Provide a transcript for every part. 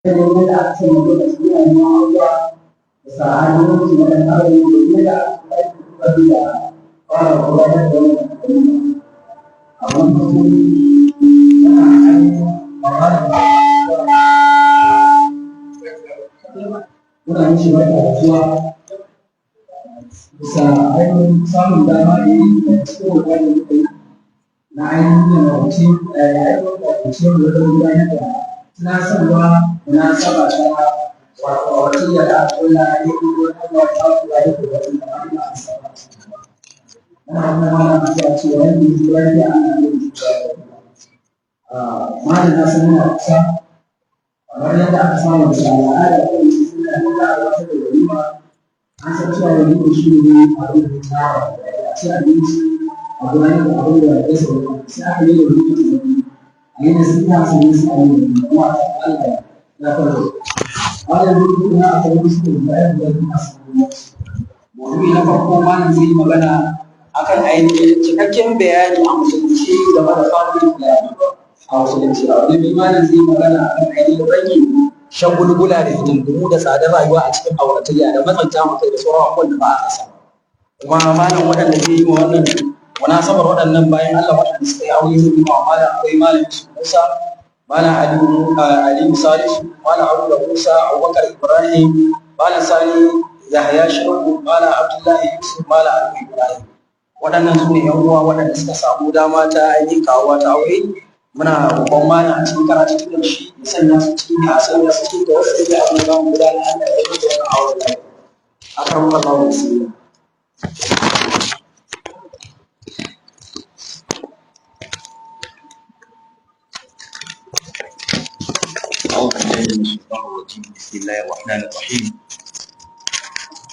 Yadda aka sanya lokaci, yana neman abubuwa bisa hanyoyin na ɗan adam da yadda aka da fara gudanar da wannan walima. A wannan wuri muna ainihin muna mishi barka da zuwa bisa ainihin samun dama da yi da cikin roƙon da muka yi na ainihin yin wance ainihin wance wajen gudanar da tunasarwa munasaba ta wato auratayya da aka kulla a daidai wannan wata da yake da wani da aka. Muna kuma malam addu'a cewa yadda ya zo lafiya, Allah ya yi shi. Malam, na san yana kusa. Kamar yadda aka samu bisa al'ada ko in ce suna da za a gabatar da walima, an san cewa walima shi ne abin da ya tara a ci abinci, a gudanar da abin da ya sauka, sai aka yi da walima ta zama a yi nasiha, sannan sai a yi walima. Kuma a Allah ya farko malam zai kuma akwai wasu da bayan da masu muhimmanci. Maudu'i na farko, malam zai yi magana akan ainihin cikakken bayani a Musulunci game da family planning a Musulunci. A wani biyu, malam zai yi magana akan ainihin rage shagulgula da hidindimu da tsadar rayuwa a cikin auratayya da matsanta maka da sauran abubuwan da ba a rasa. Kuma malam, waɗanda zai yi wa wannan munasabar, waɗannan bayan Allah waɗanda suka yi aure zai yi wa malam, akwai Malam Yusuf Musa, Malam Aliyu Salisu, Malam Haruna Musa, Abubakar Ibrahim, Malam Sani Yahaya Shehu, Malam Abdullahi Yusuf, Malam Aliyu Ibrahim. Waɗannan su ne ‘yan uwa waɗanda suka samu dama ta ainihin kawuwa ta aure. Muna roƙon malam a cikin karatuttukan shi ya sanya su cikin, ya sanya su cikin da wasu da abin da zamu gudanar. Allah ya yi da wannan auren lafiya. Akramakallahu, bismillah. أعوذ بالله من الشيطان الرجيم. بسم الله الرحمن الرحيم.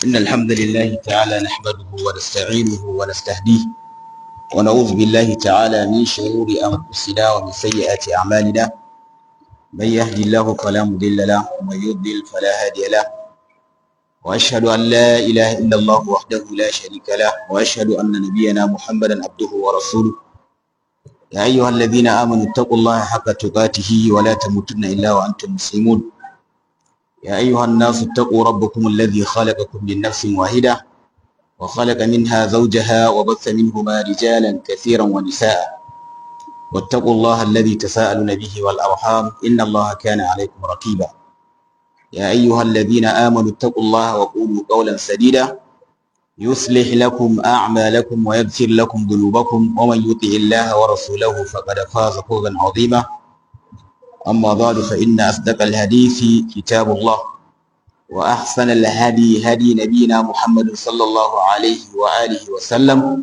إن الحمد لله تعالى نحمده ونستعينه ونستهديه، ونعوذ بالله تعالى من شرور أنفسنا ومن سيئات أعمالنا. من يهدي الله فلا مضل له، ومن يضلل فلا هادي له. وأشهد أن لا إله إلا الله وحده لا شريك له، وأشهد أن نبينا محمدا عبده ورسوله. يا أيها الذين آمنوا اتقوا الله حق تقاته ولا تموتن إلا وأنتم مسلمون. يا أيها الناس اتقوا ربكم الذي خلقكم من نفس واحدة، وخلق منها زوجها، وبث منهما رجالا كثيرا ونساء. واتقوا الله الذي تساءلون به والأرحام، إن الله كان عليكم رقيبا. يا أيها الذين آمنوا اتقوا الله وقولوا قولا سديدا، يصلح لكم أعمالكم ويغفر لكم ذنوبكم، ومن يطع الله ورسوله فقد فاز فوزا عظيما. أما بعد، فإن أصدق الحديث كتاب الله، وأحسن الهدي هدي نبينا محمد صلى الله عليه وآله وسلم،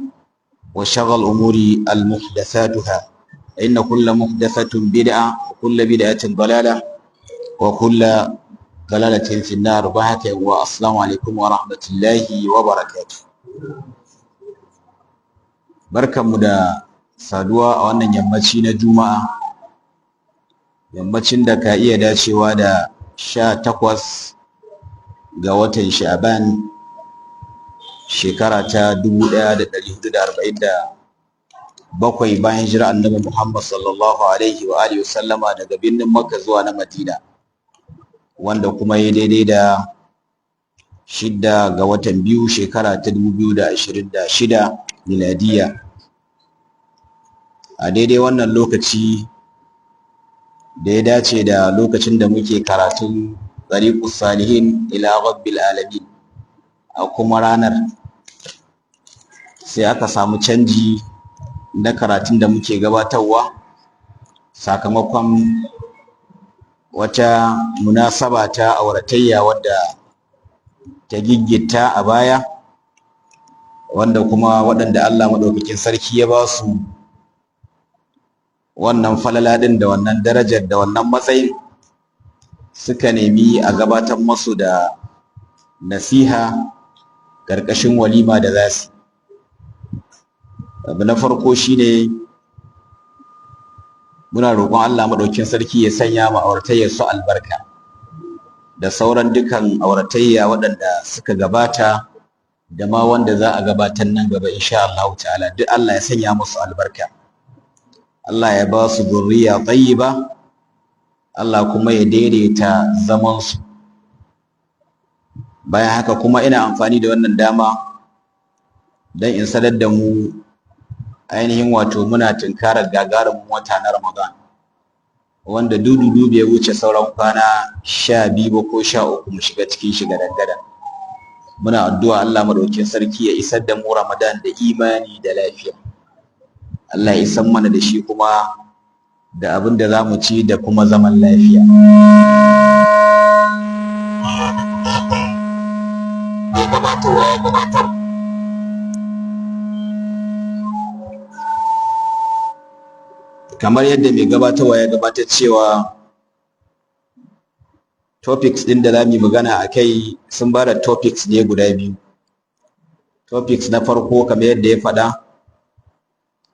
وشر الأمور المحدثاتها، إن كل محدثة بدعة، وكل بدعة ضلالة، وكل ضلالة في النار. بحك والسلام عليكم ورحمة الله وبركاته. Barkanmu da saduwa a wannan yammaci na Juma'a, yammacin da ka iya dacewa da 18 ga watan Sha'ban, shekara ta 1447 bayan hijira Annabi Muhammad sallallahu alaihi wa alihi wasallama daga birnin Makka zuwa na Madina, wanda kuma ya daidai da 6 ga watan 2, shekara ta 2026 miladiya. A daidai wannan lokaci da ya dace da lokacin da muke karatun Tariqus Salihin ila Rabbil Alamin, a kuma ranar sai aka samu canji na karatun da muke gabatarwa sakamakon wata munasaba ta auratayya wadda ta giggita a baya, wanda kuma waɗanda Allah Maɗaukakin Sarki ya ba su wannan falala ɗin da wannan darajar da wannan matsayin, suka nemi a gabatar masu da nasiha ƙarƙashin walima da za su. Abu na farko shine, muna roƙon Allah Maɗaukakin Sarki ya sanya ma auratayyar su albarka da sauran dukan auratayya waɗanda suka gabata da ma wanda za a gabatar nan gaba insha Allah ta'ala. Duk Allah ya sanya musu albarka, Allah ya ba su zurriya tayyiba. Allah kuma ya daidaita zamansu. Bayan haka kuma ina amfani da wannan dama don in sanar da mu ainihin wato muna tunkarar gagarumin wata na Ramadan, wanda dududu bai wuce sauran kwana 12 ba ko 13 mu shiga cikin shi gadan-gadan. Muna addu'a Allah madaukakin sarki ya isar da mu Ramadan da imani da lafiya. Allah ya isar mana da shi kuma da abin da za mu ci da kuma zaman lafiya. Kamar yadda mai gabatarwa ya gabatar cewa topics ɗin da za mu yi magana a kai sun ba da topics ne guda biyu. Topics na farko, kamar yadda ya faɗa,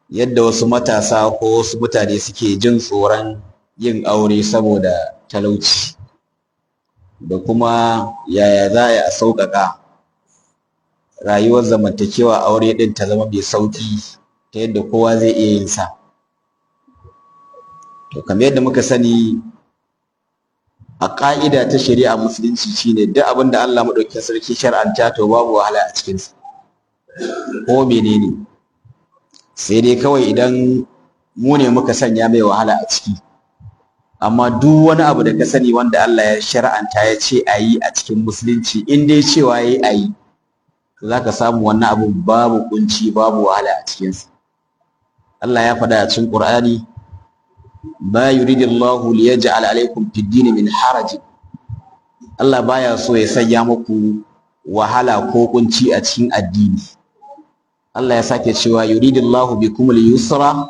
yadda wasu matasa ko wasu mutane suke jin tsoron yin aure saboda talauci, da kuma yaya za a yi a sauƙaƙa rayuwar zamantakewa aure ɗin ta zama mai sauƙi ta yadda kowa zai iya yin sa. To, kamar yadda muka sani, a ƙa'ida ta shari'a Musulunci shine duk abin da Allah maɗaukakin sarki shar'anta, to babu wahala a cikinsa, ko menene, sai dai kawai idan mu ne muka sanya mai wahala a ciki. Amma duk wani abu da ka sani wanda Allah ya shar'anta ya ce a yi a cikin Musulunci, in dai cewa ya yi a yi, to za ka samu wannan abun babu kunci, babu wahala a cikinsa. Allah ya faɗa a cikin Ƙur'ani: "Ma yuridillahu liyaj'al alaikum fid dini min haraj." Allah baya so ya sanya muku wahala ko kunci a cikin addini. Allah ya sake cewa: "Yuridillahu bikumul yusra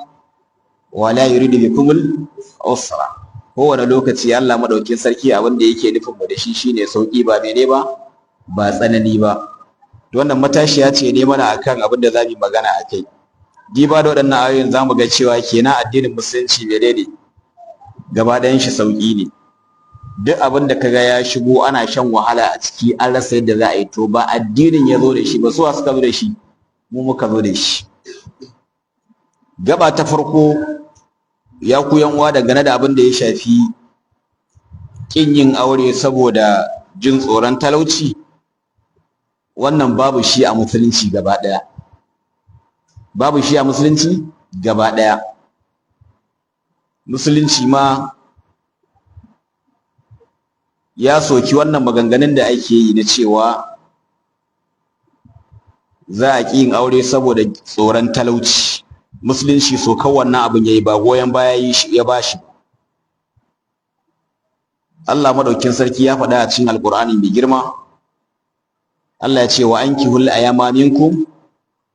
wa la yuridu bikumul usra." Kowane lokaci Allah madaukin sarki abin da yake nufin mu da shi shine sauki, ba mene ba, ba tsanani ba. Wannan matashiya ce ne mana akan abin da zamu yi magana akai. Diba da waɗannan ayoyin, zamu ga cewa kenan addinin Musulunci menene? Gaba ɗayan shi sauki ne. Duk abin da kaga ya shigo ana shan wahala a ciki, an rasa yadda za a yi, to ba addinin ya zo da shi ba. Suwa suka zo da shi? Mu muka zo da shi. Gaba ta farko, ya ku yan uwa, dangane da abin da ya shafi ƙin yin aure saboda jin tsoron talauci, wannan babu shi a Musulunci gaba ɗaya. Babu shi a Musulunci gaba ɗaya. Musulunci ma ya soki wannan maganganun da ake yi na cewa za a ƙi yin aure saboda tsoron talauci. Musulunci sokan wannan abin yayi, ba goyon baya ya bashi. Allah madaukin sarki ya faɗa a cikin Alƙur'ani mai girma. Allah ya ce: "Wa ankihul ayama minkum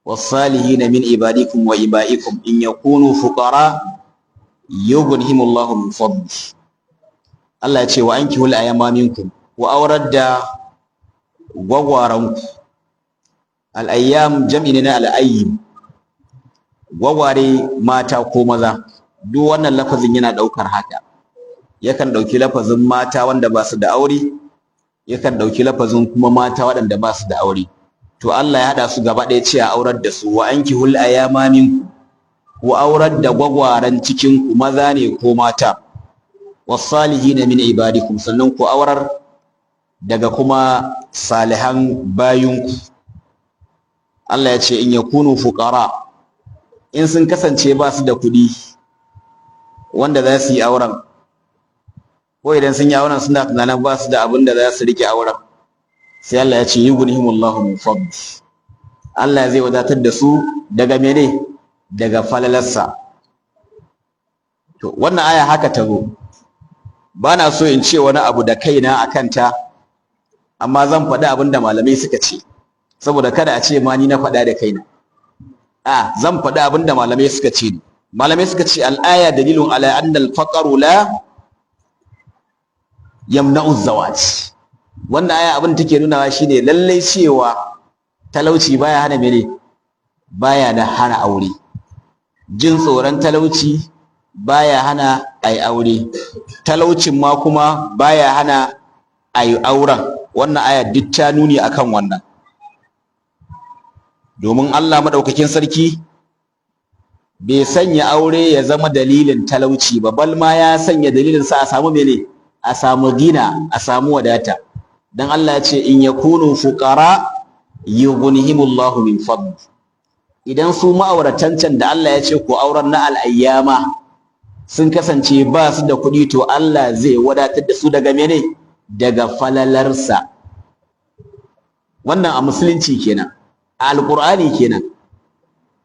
was-salihin min ibadikum wa ibaikum in yakunu fuqara yughnihimullahu min fadli." Allah ya ce: "Wa ankihul ayama minkum", ku aurar da gwagwaranku. Al-ayyam jam'i ne na al-ayyim, gwagware mata ko maza, duk wannan lafazin yana ɗaukar haka. Yakan ɗauki lafazin mata wanda ba su da aure, yakan ɗauki lafazin kuma mata waɗanda ba su da aure. To, Allah ya haɗa su gaba ɗaya, ce a aurar da su. "Wa ankihul ayama minkum", ku aurar da gwagwaran cikin ku, maza ne ko mata. "Wasalihin min ibadikum", sannan ku aurar daga kuma salihan bayinku. Allah ya ce: "In yakunu fuqara", in sun kasance ba su da kuɗi wanda za su yi auren, ko idan sun yi auren suna tunanin ba su da abin da za su rike auren, sai Allah ya ce: "Yughnihimullahu min fadli", Allah zai wadatar da su daga mene? Daga falalarsa. To, wannan aya haka ta zo. Ba na so in ce wani abu da kaina a kanta, amma zan faɗi abin da malamai suka ce, saboda kada a ce ma ni na faɗa da kaina. A zan faɗi abin da malamai suka ce ne. Malamai suka ce: "Al'aya dalilun ala anna al-faqru la yamna'u zawaj." Wannan aya abin take nunawa shine lallai cewa talauci baya hana mene? Baya da hana aure. Jin tsoron talauci baya hana ai aure, talaucin ma kuma baya hana ai auren. Wannan aya duk ta nuni akan wannan, domin Allah madaukakin sarki Bai sanya aure ya zama dalilin talauci ba, bal ma ya sanya dalilin sa a samu mene? A samu gina, a samu wadata. Dan Allah ya ce in yakunu fuqara yughnihimullahu min fadli. Idan su ma'auratan can da Allah ya ce ku auren na al'ayyama sun kasance ba su da kuɗi, to Allah zai wadatar da su daga mene? Daga falalarsa. Wannan a musulunci kenan, a alƙur'ani kenan.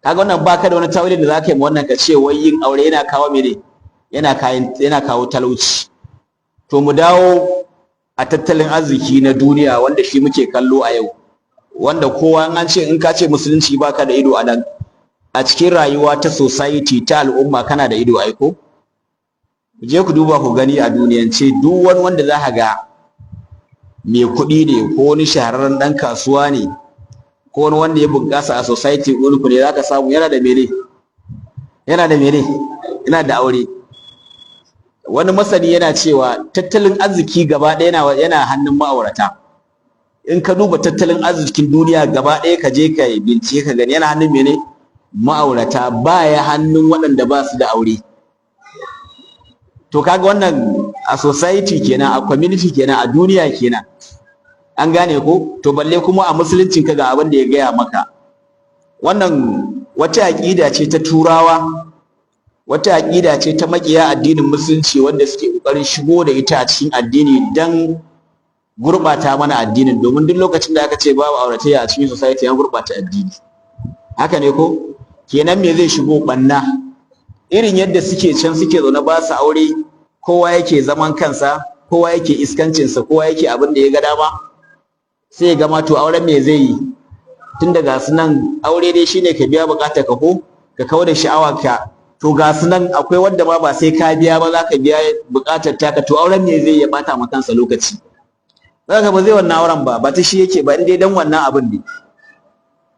Kaga wannan baka da wani tawilin da zaka yi ma wannan ka ce wai yin aure yana kawo mene? Yana kawo talauci. To mu dawo a tattalin arziki na duniya, wanda shi muke kallo a yau, wanda kowa in an ce in ka ce musulunci baka da ido a nan, a cikin rayuwa ta society, ta al'umma, kana da ido aiko. Ku je ku duba ku gani a duniyance, duk wani wanda za ka ga mai kuɗi ne, ko wani shahararren ɗan kasuwa ne, ko wani wanda ya bunƙasa a society wani ku ne, za ka samu yana da mene? Yana da mene? Yana da aure. Wani masani yana cewa tattalin arziki gaba ɗaya yana hannun ma'aurata. In ka duba tattalin arzikin duniya gaba ɗaya, ka je ka bincike ka gani, yana hannun mene? Ma'aurata, baya hannun waɗanda ba su da aure. To kaga wannan a society kenan, a community kenan, a duniya kenan. An gane ko? To balle kuma a musuluncin ka, ga abin da ya gaya maka. Wannan wata aƙida ce ta Turawa, wata aƙida ce ta maƙiya addinin musulunci, wanda suke ƙoƙarin shigo da ita a cikin addini dan gurɓata mana addinin, domin duk lokacin da aka ce babu auratayya a cikin society, an gurɓata addini. Haka ne ko? Kenan me zai shigo? Ɓanna. Irin yadda suke can suke zaune ba su aure, kowa yake zaman kansa, kowa yake iskancinsa, kowa yake abin da ya ga dama, sai ya gama to auren me zai yi? Tun da ga su nan, aure dai shine ka biya buƙatar ka ko ka kawo da sha'awa ka. To ga su nan, akwai wanda ma ba sai ka biya ba za ka biya buƙatar taka. To auren me zai ya bata ma kansa lokaci? Zaka ba zai wannan auren ba, ba ta shi yake ba, in dai dan wannan abin ne.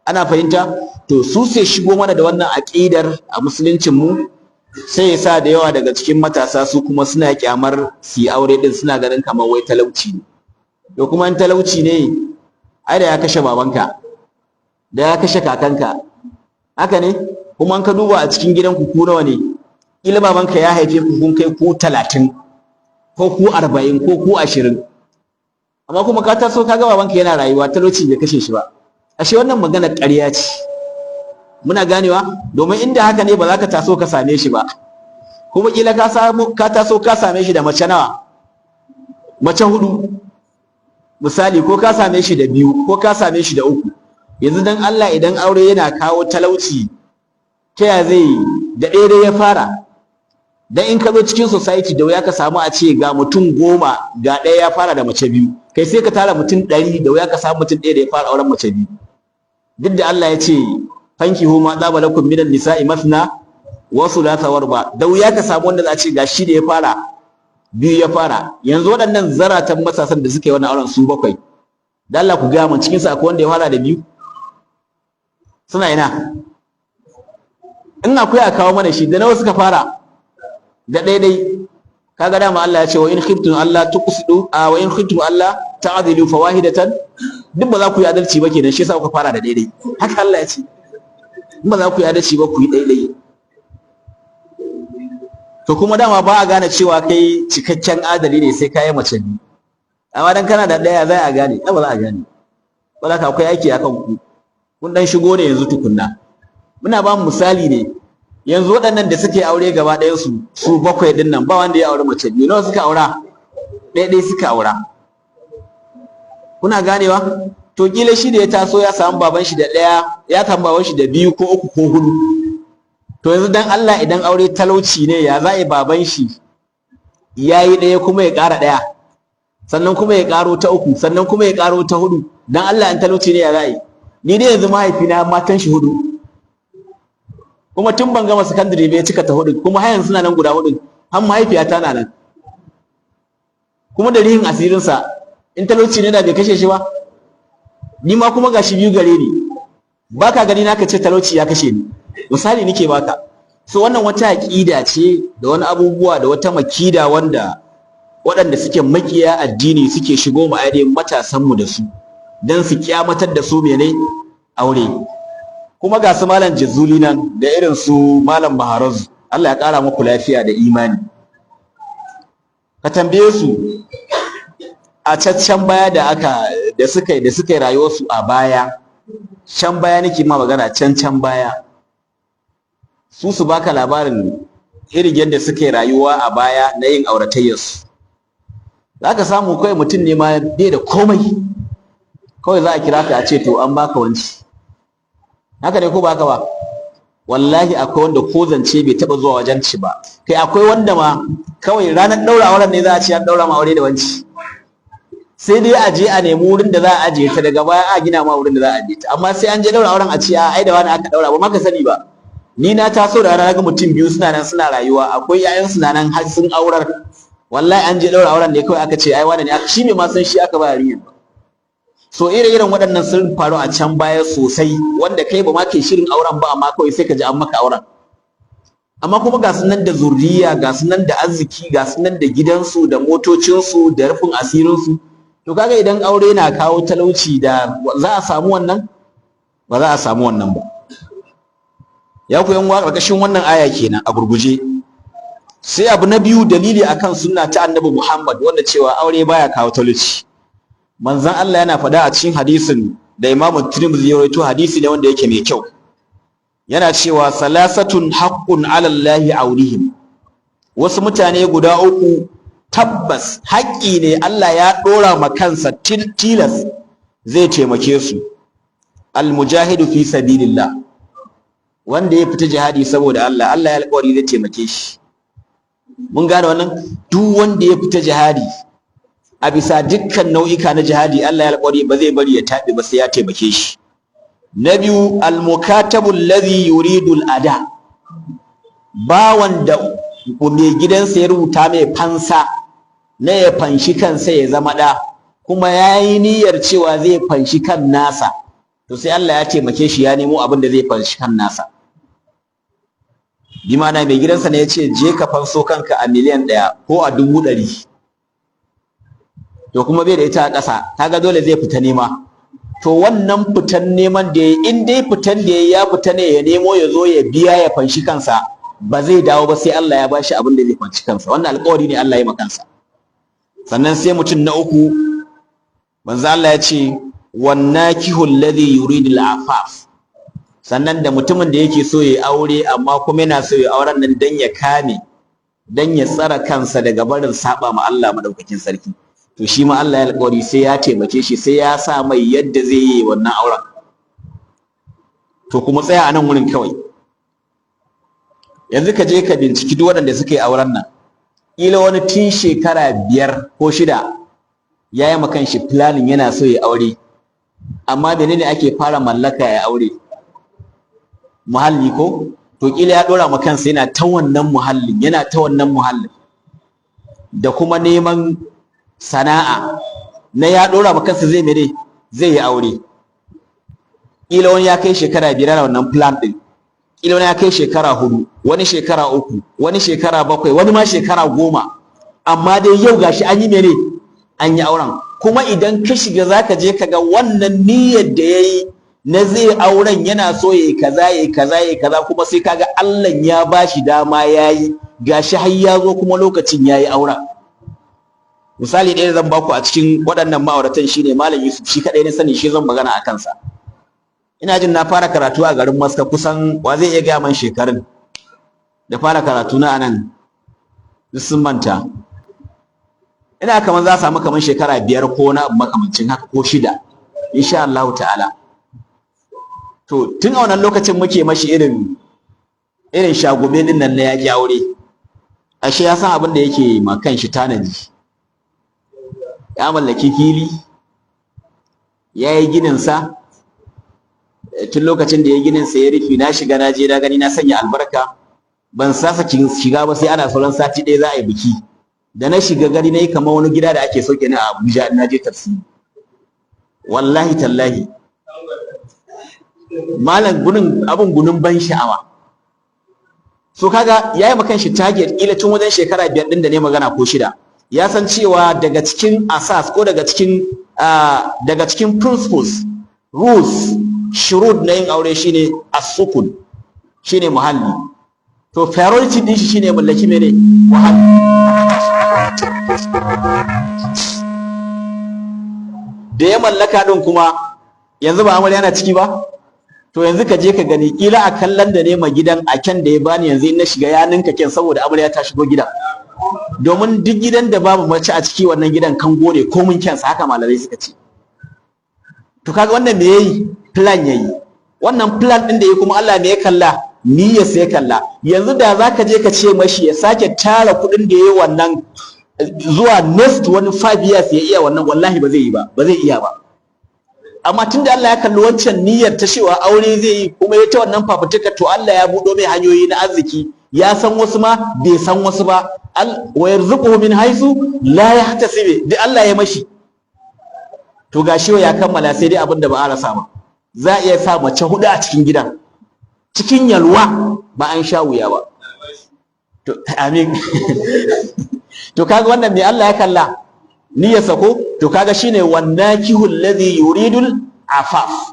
Ana fahimta? To su sai shigo mana da wannan aƙidar a musuluncin mu, sai ya sa da yawa daga cikin matasa su kuma suna kyamar su yi aure din, suna ganin kamar wai talauci ne. To kuma in talauci ne, ai da ya kashe babanka, da ya kashe kakanka. Haka ne? Kuma in ka duba a cikin gidanku, ku nawa ne? Kila babanka ya haife ku kun kai ku 30 ko ku 40 ko ku 20, amma kuma ka taso ka ga babanka yana rayuwa, talauci bai kashe shi ba. Ashe wannan magana ƙarya ce. Muna ganewa? Domin inda haka ne, ba za ka taso ka same shi ba. Kuma kila ka samu, ka taso ka same shi da mace nawa? Mace hudu misali, ko ka same shi da biyu, ko ka same shi da uku. Yanzu dan Allah, idan aure yana kawo talauci, ta ya zai da ɗaya ya fara? Dan in ka zo cikin society, da wuya ka samu a ce ga mutum 10, ga ɗaya ya fara da mace biyu. Kai, sai ka tara mutum 100, da wuya ka samu mutum ɗaya da ya fara auren mace biyu. Duk da Allah ya ce fankihu ma tsaba lakum minan nisa'i mathna wa thulatha wa ruba, da wuya ka samu wanda za a ce ga shi da ya fara biyu ya fara. Yanzu waɗannan zaratan matasan da suka yi wannan auren su bakwai, da Allah ku gaya mun, cikin su akwai wanda ya fara da biyu? Suna ina? In akwai, a kawo mana shi. Da nawa suka fara? Da ɗaya. Kaga dama Allah ya ce wa in khiftum alla tuqsidu, a wa in khiftum alla ta'dilu fawahidatan. Duk ba za ku yi adalci ba kenan, shi yasa kuka fara da daidai. Haka Allah ya ce, in ba za ku yi adalci ba, ku yi daidai. To kuma dama ba a gane cewa kai cikakken adali ne sai ka yi mace biyu. Amma dan kana da ɗaya, zai a gane? Ba za a gane ba. Haka akwai aiki akan ku. Kun dan shigo ne yanzu tukunna, muna ba mu misali ne. Yanzu waɗannan da suke aure gaba ɗayan su, su bakwai ɗin nan, ba wanda ya aure mace biyu. Nawa suka aura? Ɗaya ɗaya suka aura. Kuna ganewa? To kila shi da ya taso ya samu baban shi da ɗaya, ya samu baban shi da biyu ko uku ko hudu. To yanzu dan Allah, idan aure talauci ne, ya za a yi baban shi ya yi ɗaya, kuma ya ƙara ɗaya, sannan kuma ya ƙaro ta uku, sannan kuma ya ƙaro ta hudu? Dan Allah, in talauci ne, ya za a yi? Ni dai yanzu mahaifina matan shi hudu, kuma tun ban gama sakandare bai cika ta hudu, kuma har yanzu suna nan guda hudu, har mahaifiyata na nan kuma da rihin asirinsa. In talauci ne, da bai kashe shi ba. Ni ma kuma gashi biyu gare ni, baka gani naka ce talauci ya kashe ni. Misali nake baka. So wannan wata aƙida ce da wani abubuwa da wata makida wanda waɗanda suke makiya addini suke shigo mu ainihin matasan mu da su, dan su kyamatar da su mene? Aure. Kuma Kuma ga su Malam Jazuli nan da irin su Malam Maharazu, Allah ya ƙara muku lafiya da imani. Ka tambaye su a caccan baya da aka da suka yi rayuwarsu a baya, can baya nake ma magana, can can baya, su baka labarin irin yadda suka yi rayuwa a baya na yin auratayyarsu. Za ka samu kawai mutum ne ma bai da komai, kawai za a kira ka a ce, "To, an baka wanci." Haka ne ko ba haka ba? Wallahi akwai wanda ko zance bai taba zuwa wajen ci ba. Kai, akwai wanda ma kawai ranar ɗaura auren ne za a ce an ɗaura ma aure da wanci. Sai dai a je a nemi wurin da za a ajiye ta daga baya, a gina ma wurin da za a ajiye ta, amma sai an je ɗaura auren a ce, "A ai da wani aka ɗaura." Ba ma ka sani ba. Ni na taso da rana ga mutum biyu suna nan suna rayuwa, akwai 'ya'yan suna nan har sun aurar. Wallahi an je ɗaura auren ne kawai aka ce ai wani ne aka, shi bai ma san shi aka ba yarinyar ba. So ire-iren waɗannan sun faru a can baya sosai, wanda kai ba ma ke shirin auren ba, amma kawai sai ka ji an maka auren. Amma kuma ga su nan da zurriya, ga su nan da arziki, ga su nan da gidansu da motocinsu da rufin asirinsu. To kaga idan aure na kawo talauci, da za a samu wannan? Ba za a samu wannan ba. Ya ku yan uwa, ƙarƙashin wannan aya kenan a gurguje. Sai abu na biyu, dalili akan sunna ta Annabi Muhammad wanda cewa aure baya kawo talauci. Manzon Allah yana faɗa a cikin hadisin da Imam Tirmidhi ya rawaito, hadisi ne wanda yake mai kyau, yana cewa: "Salasatun haqqun ala Allahi aunihim." Wasu mutane guda uku tabbas haƙƙi ne, Allah ya ɗora ma kansa tilas zai taimake su. Almujahidu fi sabilillah, wanda ya fita jihadi saboda Allah, Allah ya alƙawari zai taimake shi. Mun gane wannan? Duk wanda ya fita jihadi a bisa dukkan nau'ika na jihadi, Allah ya alƙawari ba zai bari ya taɓe ba, sai ya taimake shi. Na biyu, almukatabu alladhi yuridu al-ada, bawan da mai gidansa ya rubuta mai fansa na ya fanshi kansa ya zama ɗa, kuma ya yi niyyar cewa zai fanshi kan nasa, to sai Allah ya taimake shi ya nemo abin da zai fanshi kan nasa. Bi ma'ana, mai gidansa ne ya ce, "Je ka fanso kanka a 1,000,000 ko a 100,000." To kuma bai da ita a ƙasa, kaga dole zai fita nema. To wannan fitan neman da ya, in dai fitan da ya fita ne ya nemo ya zo ya biya ya fanshi kansa, ba zai dawo ba sai Allah ya bashi abin da zai fanshi kansa. Wannan alƙawari ne Allah ya ma kansa. Sannan sai mutum na uku, manzo Allah ya ce: "Wannakihu alladhi yuridu al-afaf." Sannan da mutumin da yake so ya aure, amma kuma yana so ya auren nan dan ya kame, dan ya tsara kansa daga barin saba ma Allah madaukakin sarki, to shi ma Allah ya alƙawari sai ya taimake shi, sai ya sa mai yadda zai yi wannan auren. To kuma tsaya a nan wurin kawai. Yanzu ka je ka binciki duk waɗanda suka yi auren nan, ƙila wani tun shekara 5 ko 6 ya yi ma kanshi planning yana so ya aure. Amma menene ake fara mallaka ya aure? Muhalli ko? To ƙila ya ɗora ma kansa yana ta wannan muhallin, yana ta wannan muhallin da kuma neman sana'a na ya ɗora ma kansa zai mene, zai yi aure. Ƙila wani ya kai shekara 5 yana wannan plan ɗin, ƙila wani ya kai shekara 4, wani shekara 3, wani shekara 7, wani ma shekara 10. Amma dai yau gashi an yi mene, an yi auren. Kuma idan ka shiga zaka je ka ga wannan niyyar da yayi na zai auren, yana so yayi kaza, yayi kaza, yayi kaza, kuma sai kaga Allah ya bashi dama yayi, gashi har ya zo kuma lokacin yayi auren. Misali ɗaya zan baku a cikin waɗannan ma'auratan shine Malam Yusuf. Shi kaɗai na sani, shi zan magana a kansa. Ina jin na fara karatu a garin Maska kusan, wa zai iya gaya man shekarun da fara karatu na anan? Duk sun manta. Ina kamar za a samu kamar shekara 5 ko na abu makamancin haka, ko 6, insha Allah ta'ala. To tun a wannan lokacin muke mashi irin irin shagube din nan na yaƙi aure. Ashe ya san abin da yake ma kanshi tanadi. Ya mallaki fili, ya yi ginin sa. Tun lokacin da ya ginin sa ya rufe, na shiga, na je na gani, na sanya albarka. Ban sasa shiga ba sai ana sauran sati 1 za a yi biki. Da na shiga gari na yi kamar wani gida da ake sauke ni a Abuja na je tafsiri. Wallahi tallahi, malam, gunin abun gunun ban sha'awa. So kaga yayi ma kanshi target, kila tun wajen shekara 5 din da ne magana ko 6. Ya san cewa daga cikin asas ko daga cikin principles, rules shine Shurud na yin aure shine as-sukun, shine muhalli. To priority din shi shine mallaki mene? Muhalli. Da ya mallaka din kuma, yanzu ba amarya yana ciki ba. To yanzu ka je ka gani, kila a kallon da ne ma gidan a kyan da ya bani yanzu, in na shiga ya ninka kyan saboda amarya ta shigo gidan. Domin duk gidan da babu mace a ciki, wannan gidan kango ne komun kyansa, haka malamai suka ce. To kaga wannan me yayi? Plan yayi. Wannan plan din da yayi kuma, Allah me ya kalla? Niyyar sai ya kalla. Yanzu da zaka je ka ce mashi ya sake tara kuɗin da yayi wannan zuwa next wani 5 years ya iya wannan, wallahi ba zai yi ba, ba zai iya ba. Amma tunda Allah ya kalli wancan niyyar ta cewa aure zai yi, kuma ya ta wannan fafutuka, to Allah ya buɗo mai hanyoyi na arziki. Ya san wasu ma bai san wasu ba, wa yarzuquhu min haythu la yahtasib, duk Allah ya mashi. To gashi ya kammala, sai dai abin da ba a rasa ba. Za a iya sa mace hudu a cikin gidan cikin yalwa, ba an sha wuya ba. To amin. To kaga wannan me Allah ya kalla? Niyyarsa ko? To kaga shine wannakihul ladhi yuridul afaf,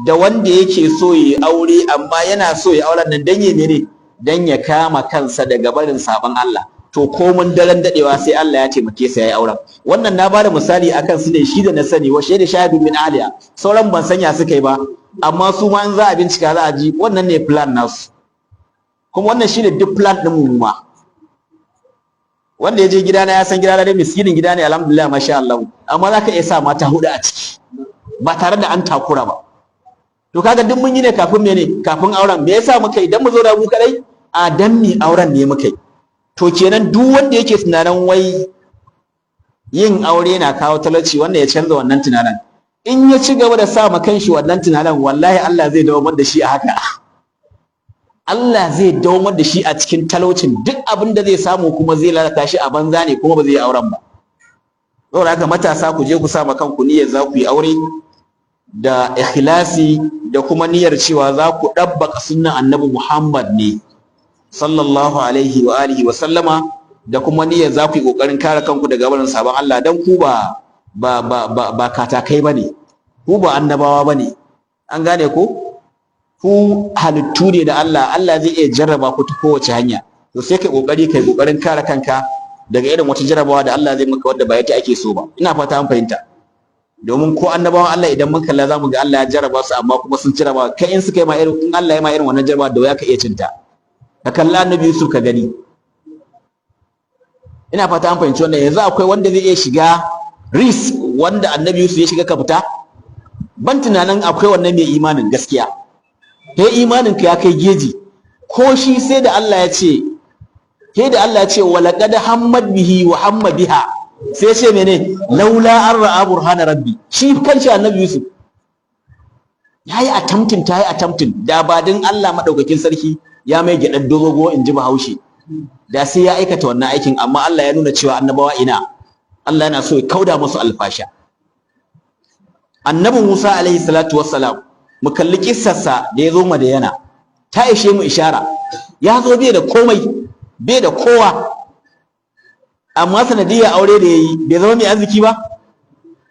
da wanda yake so yi aure, amma yana so ya auren nan dan ya mene? Dan ya kama kansa daga barin sabon Allah. To komun daren dadewa sai Allah ya taimake sa yayi auren. Wannan na bada misali akan su ne, shi da na sani, wa shaida shahidun min aliya. Sauran ban sanya suka yi ba, amma su ma in za a bincika za a ji wannan ne plan nasu. Kuma wannan shine duk plan din mu ma. Wanda ya je gidana ya san gidana dai miskinin gida ne, alhamdulillah, masha Allah, amma za ka iya sa mata hudu a ciki ba tare da an takura ba. To kaga duk mun yi ne kafin mene? Kafin auren. Me yasa muka yi? Dan mu zo da mu kadai a dan mi auren ne muka yi. To kenan duk wanda yake tunanin wai yin aure na kawo talauci, wanda ya canza wannan tunanin. In ya ci gaba da sa ma kanshi wannan tunanin, wallahi Allah zai dawo da shi a haka. Allah zai dawo da shi a cikin talaucin. Duk abin da zai samu kuma zai lalata shi a banza ne, kuma ba zai yi auren ba. Saboda haka matasa, ku je ku sa ma kanku niyyar za ku yi aure da ikhlasi, da kuma niyyar cewa za ku ɗabbaka sunnan Annabi Muhammad ne sallallahu alaihi wa alihi wa sallama, da kuma niyyar za ku yi kokarin kare kanku daga barin sabon Allah, dan ku ba katakai bane, ku ba annabawa bane. An gane ko? Ku halittu ne da Allah. Allah zai iya jarraba ku ta kowace hanya. To sai kai kokari, kai kokarin kare kanka daga irin wata jarrabawa da Allah zai maka wanda ba ita ake so ba. Ina fata an fahimta. Domin ko annabawan Allah, idan mun kalla zamu ga Allah ya jarraba su, amma kuma sun jarraba. Kai in suka yi ma irin, in Allah ya ma irin wannan jarraba, da wuya ka iya cinta. Ka kalli Annabi Yusuf ka gani. Ina fata an fahimci wannan. Yanzu akwai wanda zai iya shiga risk wanda Annabi Yusuf ya shiga ka fita? Ban tunanin akwai wannan mai imanin gaskiya. Kai imanin ka ya kai geji. Ko shi sai da Allah ya ce, sai da Allah ya ce walaqad hammad bihi wa hamma biha, sai ce mene? Laula an ra'a burhana rabbi. Shi kanshi Annabi Yusuf yayi attempting, ta yi attempting. Da ba din Allah madaukakin sarki ya mai gyaɗar dogo, in ji Bahaushe, da sai ya aikata wannan aikin. Amma Allah ya nuna cewa annabawa ina, Allah yana so ya kauda musu alfasha. Annabi Musa alaihi salatu wassalam, mu kalli kissarsa da ya zo Madayana, ta ishe mu ishara. Ya zo bai da komai, bai da kowa, amma sanadiyar aure da yayi bai zama mai arziki ba.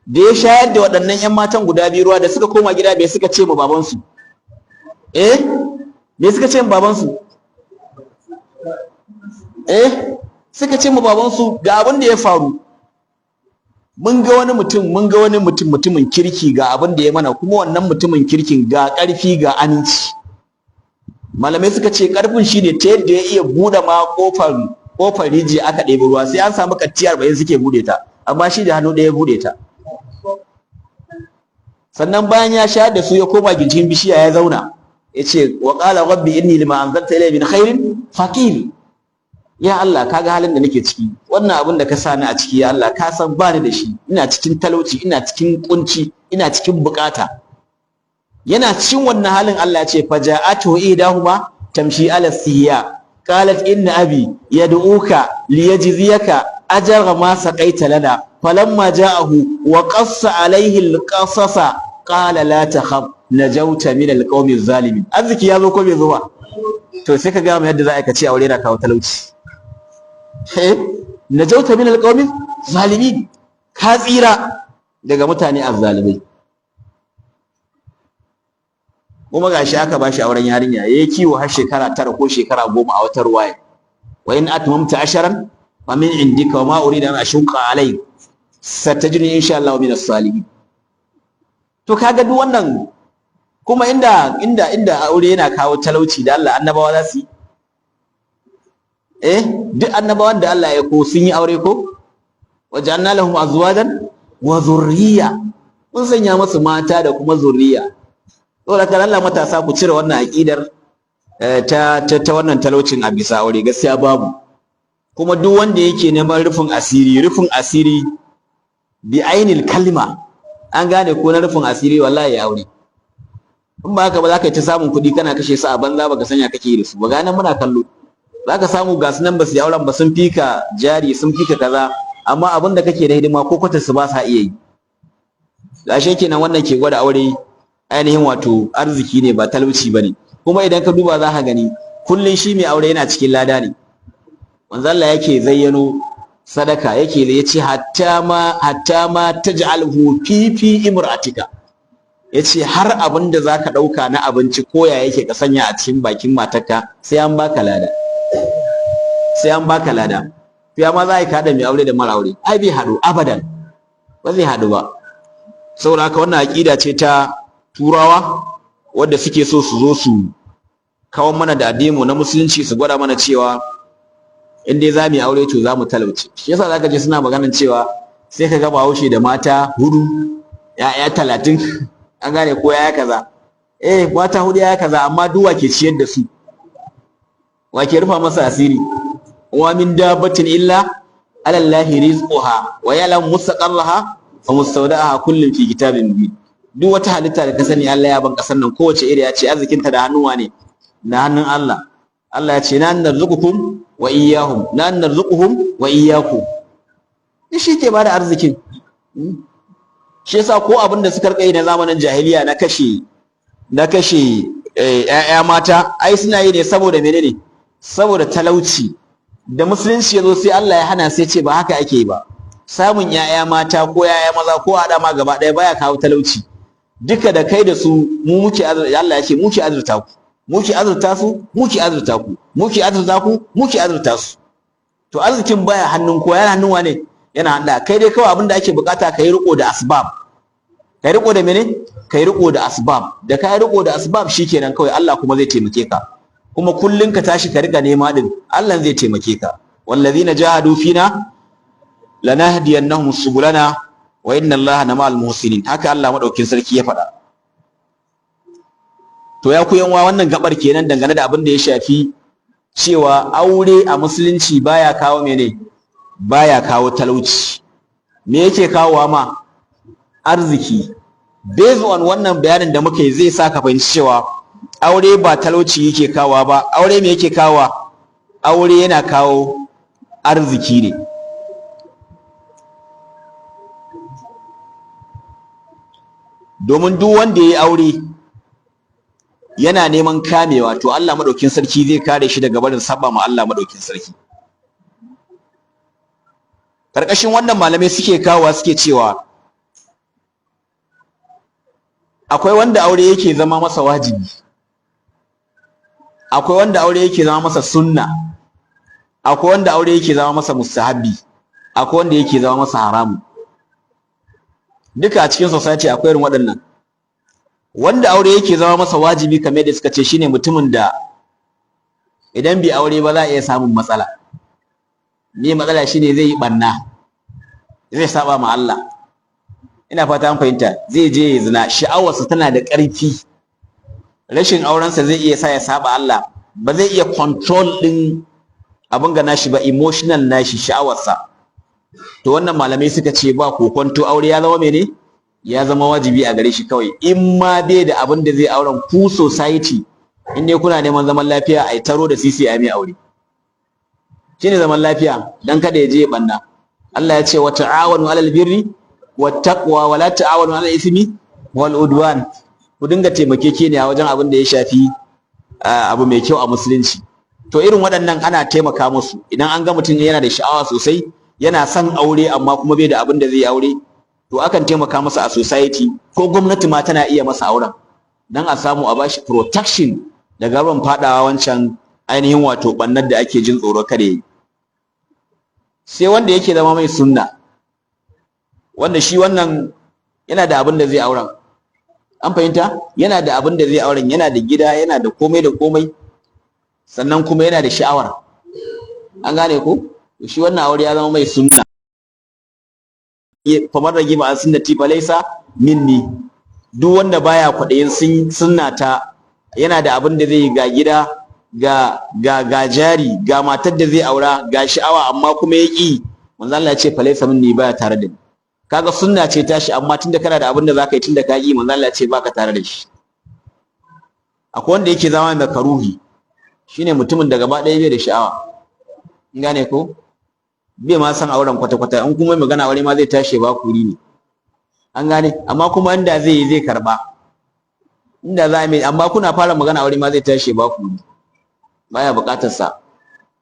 Da ya shayar da waɗannan 'yan matan guda biyu ruwa, da suka koma gida, bai suka ce ma babansu? Eh, me suka ce ma babansu? Eh, suka ce ma babansu ga abin da ya faru, mun ga wani mutum, mun ga wani mutum, mutumin kirki, ga abin da ya mana. Kuma wannan mutumin kirkin ga ƙarfi, ga aminci. Malamai suka ce ƙarfin shine ta yadda ya iya buɗe ma kofar rijiya aka ɗebi ruwa, sai an samu katti 40 suke buɗe ta, amma shi da hannu ɗaya buɗe ta. Sannan bayan ya shayar da su, ya koma gindin bishiya ya zauna, ya ce wa qala rabbi inni lima anzalta ilayya min khairin faqir. Ya Allah, kaga halin da nake ciki, wannan abin da ka sa ni a ciki, ya Allah, ka san ba ni da shi, ina cikin talauci, ina cikin kunci, ina cikin bukata. Yana cikin wannan halin Allah ya ce faja'atu ihdahuma tamshi ala istihya qalat inna abi yad'uka liyajziyaka ajra ma saqaita lana falamma ja'ahu wa qassa alayhi alqasasa qala la takhaf najawta min alqawmi zalimin. Arziki ya zo ko bai zo ba? To sai ka ga mu yadda za a ce aure na kawo talauci. Eh, najawta min alqawmi zalimin, ka tsira daga mutane azzalimai. Kuma gashi aka bashi auren yarinya, yayi kiwo har shekara 9 ko shekara 10 a wata ruwaya. Wa in atmamta asharan fa min indika wa ma uridu an ashqa alayk satajiduni insha Allah min as-salihin. To kaga duk wannan kuma inda aure yana kawo talauci, da Allah annabawa za su yi? Eh, duk annabawan da Allah ya ko sun yi aure ko? Waja'alna lahum azwajan wa dhurriyya, mun sanya masu mata da kuma zurriya. Saboda kan Allah matasa, ku cire wannan aqidar ta wannan talaucin a bisa aure, gaskiya babu. Kuma duk wanda yake neman rufin asiri, rufin asiri bi ainil kalma, an gane ko, na rufin asiri, wallahi ya aure. In ba haka ba, za ka yi ta samun kuɗi kana kashe su a banza, baka sanya kake yi da su ba. Ganan muna kallo, za ka samu ga su nan ba su yi auren ba, sun fika jari, sun fika kaza, amma abin da kake da hidima ko kwatar su ba sa iya yi. Ashe kenan wannan ke gwada aure ainihin wato arziki ne, ba talauci ba ne. Kuma idan ka duba za ka gani kullum shi mai aure yana cikin lada ne. Manzo Allah yake zayyano sadaka, yake yace hatta ma taj'alhu fi imra'atika, yace har abin da zaka dauka na abinci koya yake ka sanya a cikin bakin matarka, sai an baka lada, sai an baka lada. To ya ma za a yi kada mai aure da mara aure? Ai bai haɗu abadan, ba zai haɗu ba. Saboda haka wannan aƙida ce ta Turawa wadda suke so su zo su kawo mana da addini na Musulunci, su gwada mana cewa in dai za mu yi aure to za mu talauce. Shi yasa zaka je suna maganan cewa sai ka ga Bahaushe da mata hudu, ya'ya 30, an gane ko, yaya kaza, eh, mata hudu, yaya kaza, amma duk wa ke ciyar da su? Wa ke rufa masa asiri? Wa min dabbatin illa ala Allahi rizquha wa ya'lamu mustaqarraha wa mustawda'aha kullun fi kitabin mubin. Duk wata halitta da ka sani Allah ya ban kasar nan, kowace iri ya ce arzikinta da hannuwa ne, na hannun Allah. Allah ya ce na narzuqukum wa iyyahum, na narzuquhum wa iyyakum. Shi ke bada arzikin. Shi yasa ko abin da suka rika yi na zamanin jahiliya na kashe ƴaƴa mata, ai suna yi ne saboda menene? Saboda talauci. Da Musulunci ya zo, sai Allah ya hana, sai ce ba haka ake yi ba. Samun ƴaƴa mata ko ƴaƴa maza ko haɗa ma gaba ɗaya baya kawo talauci. Duka da kai da su mu muke. Allah ya ce muke azurta ku, muke azurta su, muke azurta ku, muke azurta ku, muke azurta su. To arzikin baya hannun kowa, yana hannun wane? Yana hannun kai dai. Kawai abin da ake bukata, kai riko da asbab. Kai riko da mene? Kai riko da asbab. Da kai riko da asbab, shikenan kawai, Allah kuma zai taimake ka. Kuma kullun ka tashi ka riga nema din, Allah zai taimake ka. Wallazina jahadu fina lanahdiyannahum subulana wa inna Allaha lama'al muhsinin. Haka Allah madaukin sarki ya faɗa. To ya ku yan uwa, wannan gabar kenan dangane da abin da ya shafi cewa aure a Musulunci baya kawo mene? Baya kawo talauci. Me yake kawowa ma? Arziki. Based on wannan bayanin da muka yi, zai sa ka fahimci cewa aure ba talauci yake kawowa ba. Aure me yake kawowa? Aure yana kawo arziki ne. Domin duk wanda ya yi aure yana neman kamewa, to Allah madaukin sarki zai kare shi daga barin saba ma Allah madaukin sarki. Karkashin wannan malamai suke kawowa, suke cewa akwai wanda aure yake zama masa wajibi, akwai wanda aure yake zama masa sunna, akwai wanda aure yake zama masa mustahabbi, akwai wanda yake zama masa haramu. Duka a cikin society akwai irin waɗannan. Wanda aure yake zama masa wajibi, kamar yadda suka ce, shine mutumin da idan bai aure ba za a iya samun matsala. Me matsala? Shine zai yi banna, zai saba ma Allah, ina fata an fahimta, zai je ya zina, sha'awarsa tana da ƙarfi, rashin aurensa zai iya sa ya saba Allah, ba zai iya control din abin ga nashi ba, emotional nashi, sha'awarsa. To wannan malamai suka ce ba kokonto aure ya zama mene? Ya zama wajibi a gare shi kawai. In ma bai da abin da zai auren, ku society in dai kuna neman zaman lafiya, ai taro da sisi a mai aure, shine zaman lafiya, dan kada ya je ya banna. Allah ya ce wa ta'awanu alal birri wat taqwa wa la ta'awanu alal ismi wal udwan. Ku dinga taimakekeniya wajen abin da ya shafi abu mai kyau a Musulunci. To irin waɗannan ana taimaka musu. Idan an ga mutum yana da sha'awa sosai, yana son aure, amma kuma bai da abin da zai aure, to akan taimaka masa a society, ko gwamnati ma tana iya masa auren. Dan a samu a bashi protection daga ruwan fadawa wancan ainihin wato bannar da ake jin tsoro kada yi. Sai wanda yake zama mai sunna, wanda shi wannan yana da abin da zai auren, an fahimta, yana da abin da zai auren, yana da gida, yana da komai da komai, sannan kuma yana da sha'awar, an gane ko? Shi wannan aure ya zama mai sunna. Faman ragiba an sunnati falaisa minni. Duk wanda baya kwaɗayin sunna ta, yana da abin da zai yi, ga gida, ga jari, ga matar da zai aura, ga sha'awa, amma kuma ya ƙi, manzo Allah ya ce falaisa minni, baya tare da ni. Kaga sunna ce tashi, amma tunda kana da abin da zaka yi, tunda ka ƙi, manzo Allah ya ce baka tare da shi. Akwai wanda yake zama mai makaruhi, shine mutumin da gaba ɗaya bai da sha'awa, in gane ko? Bai ma san auren kwata-kwata, in kuma magana aure ma zai tashi ba kuri ne, an gane? Amma kuma inda zai yi zai karba, inda za mai, amma kuna fara magana aure ma zai tashi ba kuri, baya buƙatar sa,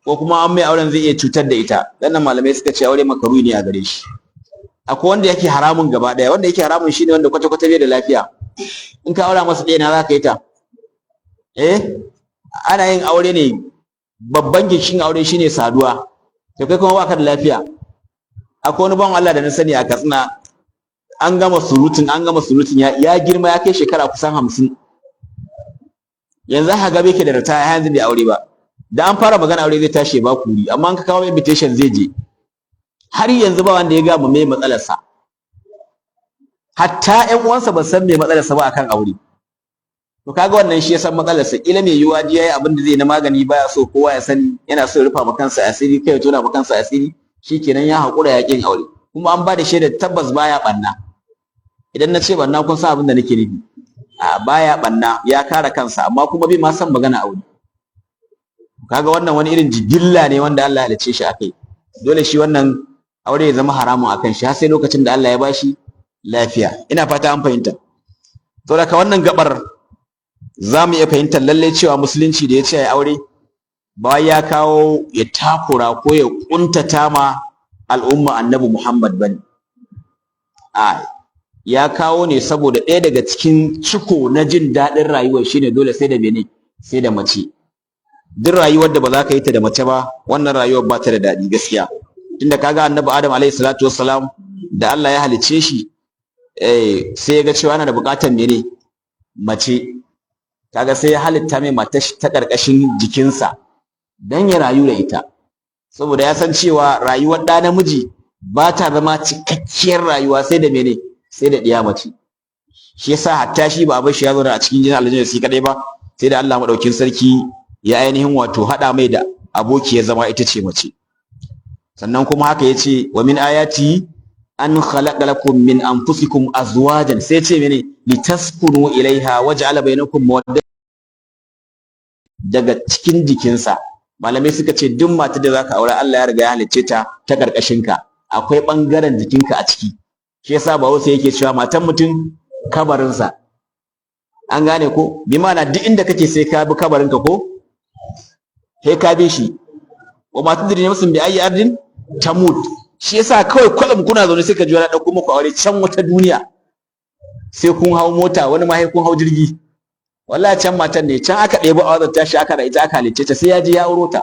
ko kuma an mai auren zai iya cutar da ita. Dan malamai suka ce aure makaruhi ne a gare shi. Akwai wanda yake haramun gaba ɗaya. Wanda yake haramun shine wanda kwata-kwata bai da lafiya. In ka aura masa ɗaya, na za ka yi ta? Eh, ana yin aure ne, babban ginshiƙin aure shine saduwa, to kai kuma baka da lafiya. Akwai wani bawan Allah da na sani a Katsina, an gama surutun, an gama surutun, ya girma, ya kai shekara kusan 50 yanzu haka, ga yake da ritaya, har yanzu bai aure ba. Da an fara magana aure zai tashi ba kuri, amma an ka kawo invitation zai je. Har yanzu ba wanda ya gama me matsalarsa, hatta ƴan uwansa ba san me matsalarsa ba akan aure. To kaga wannan shi ya san matsalarsa. Kila mai yiwuwa ji yayi abin da zai na magani, baya so kowa ya sani, yana so ya rufa ma kansa asiri, kai ya tona ma kansa asiri, shikenan ya haƙura ya ƙin aure. Kuma an ba da shaidar tabbas baya ɓanna. Idan na ce ɓanna, kun san abin da nake nufi. A baya ɓanna, ya kare kansa, amma kuma bai ma san magana aure. Kaga wannan wani irin jigilla ne wanda Allah ya halicce shi akai. Dole shi wannan aure ya zama haramun akan shi har sai lokacin da Allah ya bashi lafiya. Ina fata an fahimta. Saboda ka wannan gabar za mu iya fahimtar lallai cewa musulunci da ya ce ai aure, ba ya kawo ya takura ko ya kuntata ma al'umma Annabi Muhammad bane. A ya kawo ne saboda ɗaya daga cikin ciko na jin daɗin rayuwar shine dole sai da mene? Sai da mace. Duk rayuwar da ba za ka yi ta da mace ba, wannan rayuwar ba ta da daɗi gaskiya. Tunda kaga Annabi Adam alaihi salatu wassalam, da Allah ya halicce shi, sai ya ga cewa yana da buƙatar mene? Mace. Kaga sai ya halitta mai matar ta ƙarƙashin jikinsa dan ya rayu da ita, saboda ya san cewa rayuwar ɗa namiji ba ta zama cikakkiyar rayuwa sai da mene? Sai da ɗiya mace. Shi yasa hatta shi ba a bar shi ya zauna a cikin jinin aljanna shi kadai ba, sai da Allah madaukin sarki ya ainihin wato haɗa mai da abokiyar zama, ita ce mace. Sannan kuma haka yace wa min ayati an khalaqa lakum min anfusikum azwajan, sai ce mene? Litaskunu ilaiha waja'ala bainakum mawadda. Daga cikin jikinsa. Malamai suka ce duk matar da zaka aure, Allah ya riga ya halicce ta ta karkashin ka, akwai bangaren jikinka a ciki. Shi yasa Bahaushe yake cewa matan mutum kabarinsa, an gane ko? Bi ma'ana duk inda kake sai ka bi kabarinka, ko sai ka bi shi. Wa ma tadri nafsun bi ayyi ardin tamut. Shi yasa kawai kwatsam kuna zaune sai ka ji wani ɗauko muku aure can wata duniya, sai kun hau mota, wani ma sai kun hau jirgi. Wallahi can matan ne, can aka ɗebi awazar tashi, aka da ita aka halicce ta, sai ya je ya auro ta.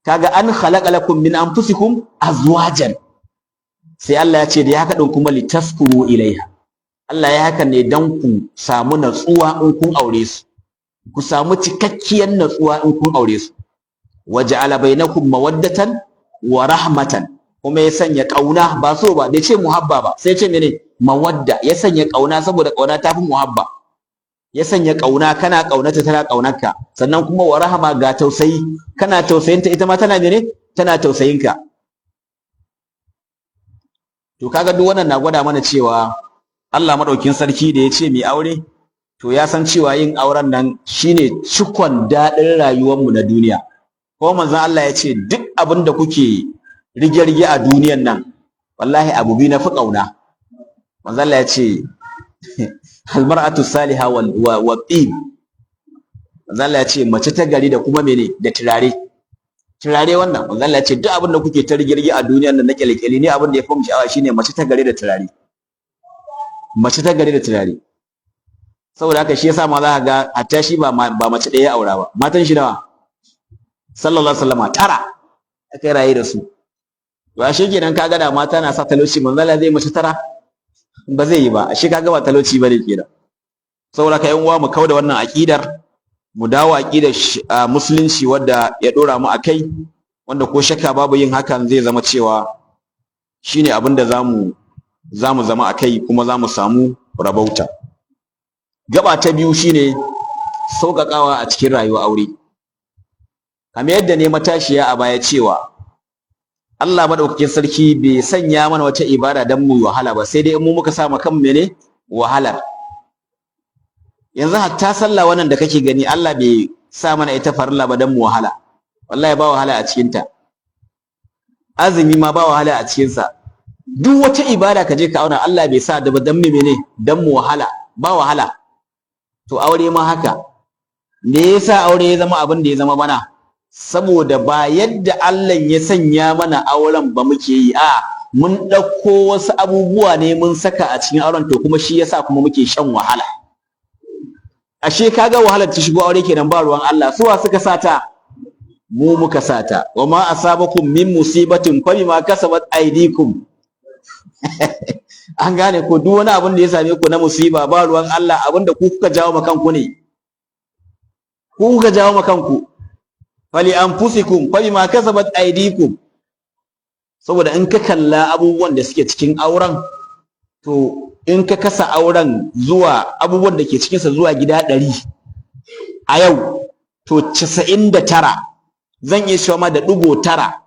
Kaga an khalaqa lakum min anfusikum azwajan, sai Allah ya ce da ya haka din kuma litaskunu ilaiha. Allah ya haka ne dan ku samu natsuwa in kun aure su, ku samu cikakkiyar natsuwa in kun aure su. Waja'ala bainakum mawaddatan wa rahmatan, kuma ya sanya kauna, ba so ba, bai ce muhabba ba, sai ce mene? Mawadda. Ya sanya kauna, saboda kauna tafi muhabba. Ya sanya kauna, kana kaunata, tana kaunarka. Sannan kuma wa rahama, ga tausayi, kana tausayinta, ita ma tana mene? Tana tausayinka. To kaga duk wannan na gwada mana cewa Allah madaukin sarki da ya ce mai aure, to ya san cewa yin auren nan shine cikon daɗin rayuwarmu na duniya. Ko manzon Allah ya ce duk abin da kuke rige-rige a duniyan nan, wallahi abu biyu na fi ƙauna. Manzon Allah ya ce almar'atu salihah wal wa tib. Manzon Allah ya ce mace ta gari da kuma mene? Da turare. Turare wannan, manzon Allah ya ce duk abin da kuke ta rige-rige a duniyan nan na kyale-kyale ne, abin da ya fi mu sha'awa shine mace ta gari da turare, mace ta gari da turare. Saboda haka shi yasa ma za ka ga hatta shi ba ba mace ɗaya ya aura ba, matan shi nawa sallallahu alaihi wasallam? Tara aka raye da su. To ashe kenan kaga da mata na sa talauci, manzo Allah zai mace tara? Ba zai yi ba. Ashe kaga ba talauci bane kenan. Saboda ka yan uwa, mu kauda wannan aqidar, mu dawo aqidar musulunci wadda ya dora mu akai, wanda ko shakka babu yin hakan zai zama cewa shine abin da zamu zama akai kuma zamu samu rabauta. Gaba ta biyu shine sauƙaƙawa a cikin rayuwar aure. Kamar yadda ne matashiya a baya cewa Allah madaukakin sarki bai sanya mana wata ibada dan mu wahala ba, sai dai in mu muka sa ma kanmu mene wahalar. Yanzu hatta sallah wannan da kake gani, Allah bai sa mana ita farilla ba dan mu wahala. Wallahi ba wahala a cikin ta. Azumi ma ba wahala a cikin sa. Duk wata ibada ka je ka auna, Allah bai sa da ba dan mene, dan mu wahala. Ba wahala. To aure ma haka. Me yasa aure ya zama abin da ya zama mana? Saboda ba yadda Allah ya sanya mana auren ba muke yi. A mun ɗauko wasu abubuwa ne mun saka a cikin auren, to kuma shi yasa kuma muke shan wahala. Ashe kaga wahalar ta shigo aure kenan, ba ruwan Allah. Suwa suka sata? Mu muka sata. Wa ma asabakum min musibatin fa bima kasabat aydikum. An gane ko? Duk wani abin da ya same ku na musiba, ba ruwan Allah, abin da ku kuka jawo ma kanku ne. Ku kuka jawo ma kanku. Fali anfusikum fa bima kasabat aydikum. Saboda in ka kalla abubuwan da suke cikin auren, to in ka kasa auren zuwa abubuwan da ke cikinsa zuwa gida 100 a yau, to 99, zan iya cewa ma da ɗigo tara,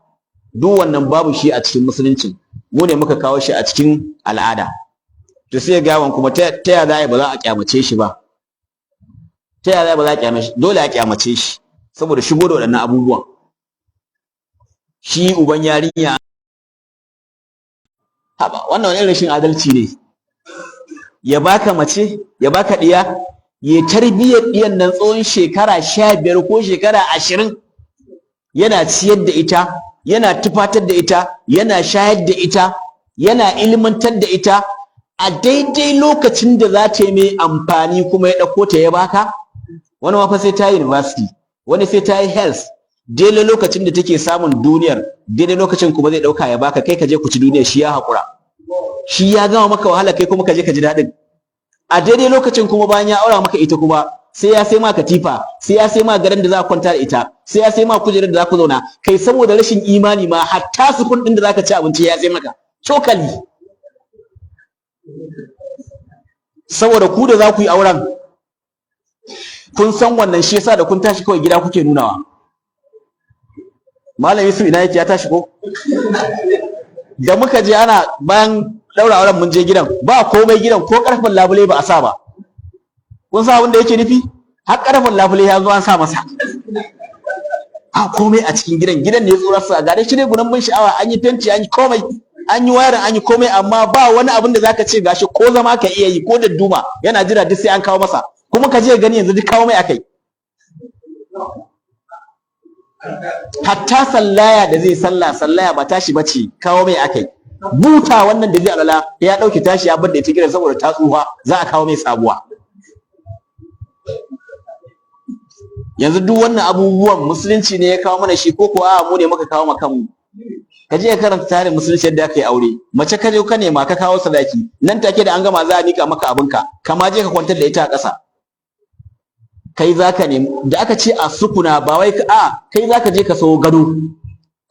duk wannan babu shi a cikin musulunci. Mu ne muka kawo shi a cikin al'ada. To sai ga kuma ta ya za a ba za a kyamace shi ba? Ta ya za ba za a kyamace shi? Dole a kyamace shi saboda shigo da waɗannan abubuwan. Shi uban yarinya, haba, wannan wani rashin adalci ne. Ya baka mace, ya baka ɗiya, ya tarbiyyar ɗiyan nan tsawon shekara 15 ko shekara 20, yana ciyar da ita, yana tufatar da ita, yana shayar da ita, yana ilmantar da ita. A daidai lokacin da za ta yi mai amfani kuma ya ɗauko ta ya baka. Wani ma fa sai ta yi university, wani sai ta yi health. Daidai lokacin da take samun duniyar, daidai lokacin kuma zai ɗauka ya baka, kai ka je ku ci duniyar. Shi ya haƙura, shi ya gama maka wahala, kai kuma ka je ka ji daɗin. A daidai lokacin kuma bayan ya aura maka ita kuma, sai ya sai ma katifa, sai ya sai ma gadon da za ka kwanta da ita, sai ya sai ma kujerar da za ku zauna. Kai, saboda rashin imani ma, hatta spoon ɗin da za ka ci abinci ya sai maka, cokali. Saboda ku da za ku yi auren kun san wannan, shi yasa da kun tashi kawai gida kuke nunawa. Malam Yusuf ina yake? Ya tashi ko? Da muka je ana bayan daura auren, mun je gidan, ba komai gidan, ko karfin labule ba a sa ba. Kun san abin da yake nufi? Har karfin labule ya zo an sa masa. Ba komai a cikin gidan. Gidan ne tsorarsa ga dai shi ne gunan bin sha'awa, an yi fenti, an yi komai, an yi wayarin, an yi komai, amma ba wani abin da zaka ce gashi ko zama ka iya yi ko da duma yana jira, duk sai an kawo masa. Kuma ka je gani yanzu duk kawo mai akai. Hatta sallaya da zai sallah, sallaya ba tashi bace, kawo mai akai. Buta wannan da zai alala, ya dauke tashi ya bar da ita gidan saboda ta tsufa, za a kawo mai sabuwa. Yanzu duk wannan abubuwan musulunci ne ya kawo mana shi ko ko a'a, mu ne muka kawo ma kanmu? Ka je ka karanta tarihin musulunci, yadda aka yi aure. Mace ka je ka nema, ka kawo sadaki, nan take da an gama za a mika maka abinka, kama je ka kwantar da ita a ƙasa. Kai zaka nemi da aka ce a sukuna, ba wai a kai zaka je ka sawo gado,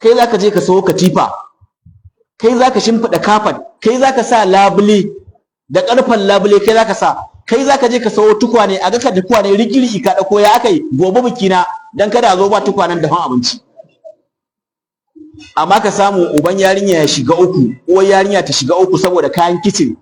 kai zaka je ka sawo katifa, kai zaka shimfiɗa kafat, kai zaka sa labule da ƙarfen labule, kai zaka sa, kai zaka je ka sawo tukwane, a ga ka tukwane rigiri ka ɗauko, ya akai gobe biki na, dan kada a zo ba tukwanen dafan abinci. Amma ka samu uban yarinya ya shiga uku, uwar yarinya ta shiga uku saboda kayan kicin.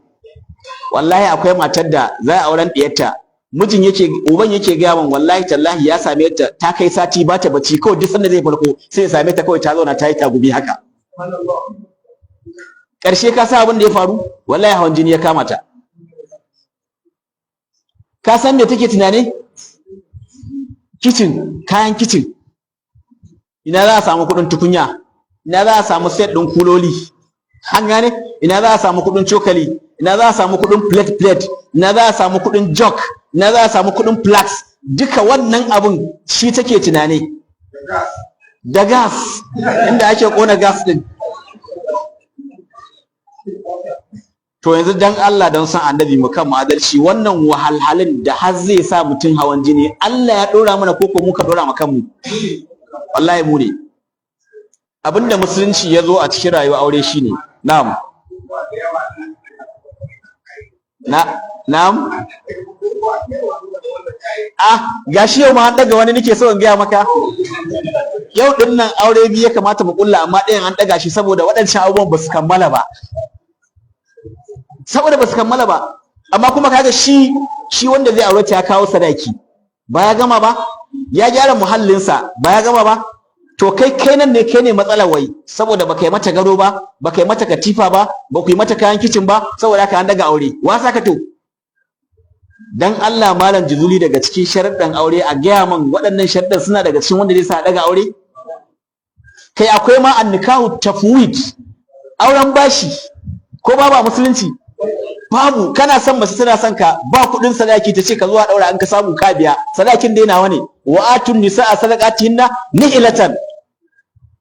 Wallahi akwai matar da za a auren diyarta, mijin yake, uban yake gaya min, wallahi tallahi ya same ta ta kai sati ba ta bacci. Kawai duk sanda zai farko sai ya same ta kawai ta zauna ta yi tagumi haka. Ƙarshe ka sa abin da ya faru? Wallahi hawan jini ya kama ta. Ka san me take tunani? Kicin, kayan kicin. Ina za a samu kuɗin tukunya? Ina za a samu set ɗin kuloli? An gane? Ina za a samu kuɗin cokali? Ina za a samu kuɗin plate plate? Ina za a samu kuɗin jug? Ina za a samu kuɗin flask? Duka wannan abun shi take tunani, da gas, inda ake kona gas din. To yanzu dan Allah, don san Annabi, mu kan adalci. Wannan wahalhalin da har zai sa mutum hawan jini, Allah ya dora mana koko muka dora ma kanmu? Wallahi mu ne. Abinda musulunci ya zo a cikin rayuwar aure shine, na'am, na na'am. Ah, gashi yau ma an daga wani. Nake so in gaya maka, yau din nan aure biyu ya kamata mu kulla, amma ɗayan an daga shi saboda waɗancan abubuwan ba su kammala ba, saboda ba su kammala ba. Amma kuma kaga shi wanda zai aure ta ya kawo sadaki, ba ya gama ba? Ya gyara muhallinsa, ba ya gama ba? To kai nan ne, kai ne matsalar wai, saboda baka yi mata gado ba, baka yi mata katifa ba, ba ku yi mata kayan kicin ba, saboda haka an daga aure. Wasa ka. To dan Allah, Malam Juzuli, daga cikin sharuɗan aure, a gaya min waɗannan sharuɗan suna daga cikin wanda zai sa a daga aure? Kai, akwai ma annikahu tafwid, auren bashi, ko babu a musulunci? Babu. Kana son mace, tana son ka, ba kuɗin sadaki, ta ce ka zo a ɗaura, an ka samu ka biya. Sadakin dai nawa ne. Wa atun nisaa sadaqatihinna nihilatan.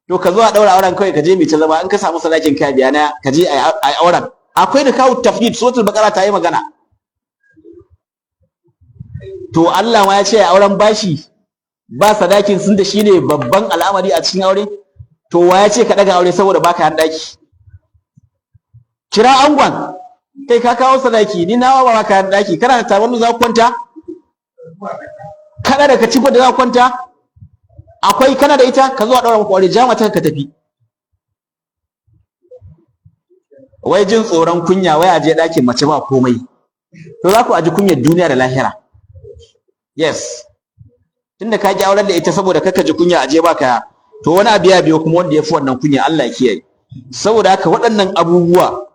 To ka zo a ɗaura auren kawai, ka je mai ta zama, in ka samu sadakin ka biya na, ka je a yi auren. Akwai nikahu tafwid, Suratul Baqara ta yi magana. To Allah ma ya ce a auren bashi ba sadakin, sun da shine babban al'amari a cikin aure. To wa ya ce ka daga aure saboda baka yan daki? Kira angon, kai ka kawo sadaki, ni nawa ba kayan daki. Kana da tabarnu za ku kwanta? Kana da katifa da za ku kwanta? Akwai, kana da ita? Ka zo a daura maka aure, ja mata ka tafi. Wai jin tsoron kunya, wai a je ɗakin mace ba komai. To za ku aji kunyar duniya da lahira. Yes, tunda ka ki aurar da ita saboda kaka ji kunya a je ba kaya, to wani abu ya biyo kuma wanda ya fi wannan kunya, Allah ya kiyaye. Saboda haka waɗannan abubuwa,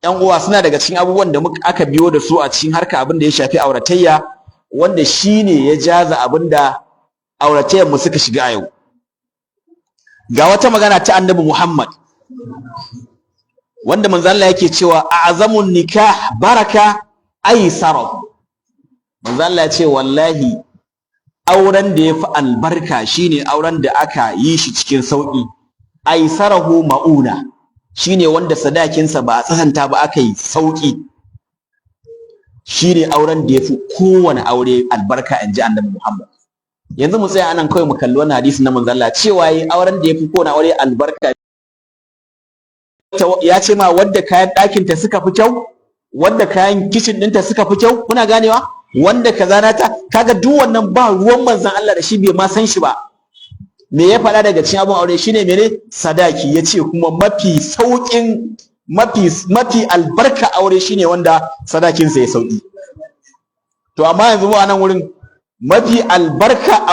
ƴan uwa, suna daga cikin abubuwan da muka aka biyo da su a cikin harka abin da ya shafi auratayya, wanda shine ya jaza abin da auratayyar mu suka shiga a yau. Ga wata magana ta Annabi Muhammad, wanda manzo Allah yake cewa a'zamun nikah baraka aysara. Manzo Allah ya ce wallahi auren da yafi albarka shine auren da aka yi shi cikin sauki. Aisarahu mauna, shine wanda sadakinsa ba a tsananta ba, aka yi sauki, shine auren da yafi kowane aure albarka, inji Annabi Muhammad. Yanzu mu tsaya anan kawai mu kalli wannan hadisi na manzo Allah, cewa yi auren da yafi kowane aure albarka. Ya ce ma wanda kayan ɗakin ta suka fi kyau, wanda kayan kicin ɗinta suka fi kyau, kuna ganewa, wanda kaza nata, kaga duk wannan ba ruwan manzon Allah da shi, bai ma san shi ba. Me ya faɗa daga cikin abun aure shine mene? Sadaki. Yace kuma mafi sauƙin, mafi albarka aure shine wanda sadakin sa ya sauki. To amma yanzu mu a nan wurin, mafi albarka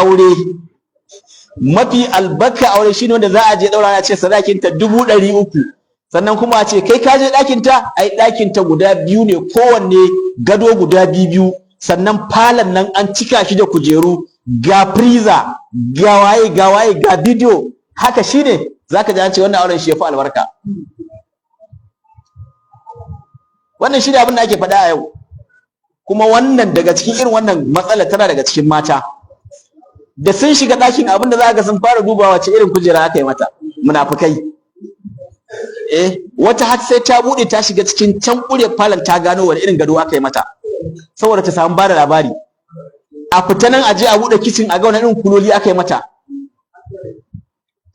aure shine wanda za a je daura a ce sadakin ta 300,000, sannan kuma a ce kai ka je ɗakin ta, ai ɗakin ta guda biyu ne, kowanne gado guda biyu biyu, sannan falon nan an cika shi da kujeru, ga freezer, ga waye, ga waye, ga bidiyo. Haka shine zaka ji an ce wannan auren shi yafi albarka. Wannan shine abin da ake faɗa a yau. Kuma wannan daga cikin irin wannan matsala tana daga cikin mata da sun shiga ɗakin, abin da za ga sun fara dubawa, ce irin kujera aka yi mata. Munafukai. Eh, wata har sai ta bude ta shiga cikin can ƙure falon ta gano wani irin gado aka yi mata, saboda ta samu bada labari. A fita nan a je a bude kicin a ga wani irin kuloli aka yi mata.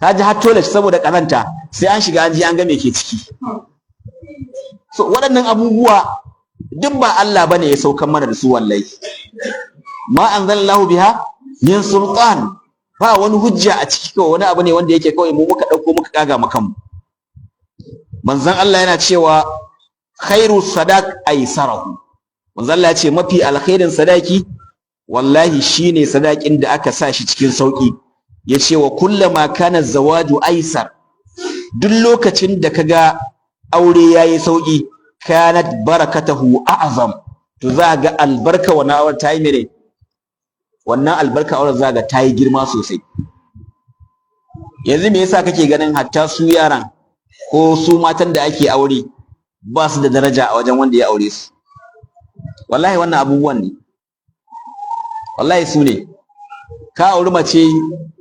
Ta ji har toilet, saboda ƙazanta sai an shiga an je an ga me ke ciki. So waɗannan abubuwa duk ba Allah bane ya saukan mana da su. Wallahi ma anzalallahu biha min sultan, ba wani hujja a ciki, kawai wani abu ne wanda yake kawai mu muka ɗauko muka kaga mu kanmu. Manzon Allah yana cewa khairu sadaq aisarahu. Manzon Allah ya ce mafi alkhairin sadaki wallahi shine sadakin da aka sa shi cikin sauki. Yace wa kullama kana zawaju aisar, duk lokacin da kaga aure yayi sauki, kanat barakatahu a'zam. To za ga albarka wannan auren ta yi mene? Wannan albarka auren za ga ta yi girma sosai. Yanzu me yasa kake ganin hatta su yaran ko su matan da ake aure Ba su da daraja a wajen wanda ya aure su. Wallahi wannan abubuwan ne, wallahi su ne. Ka auri mace,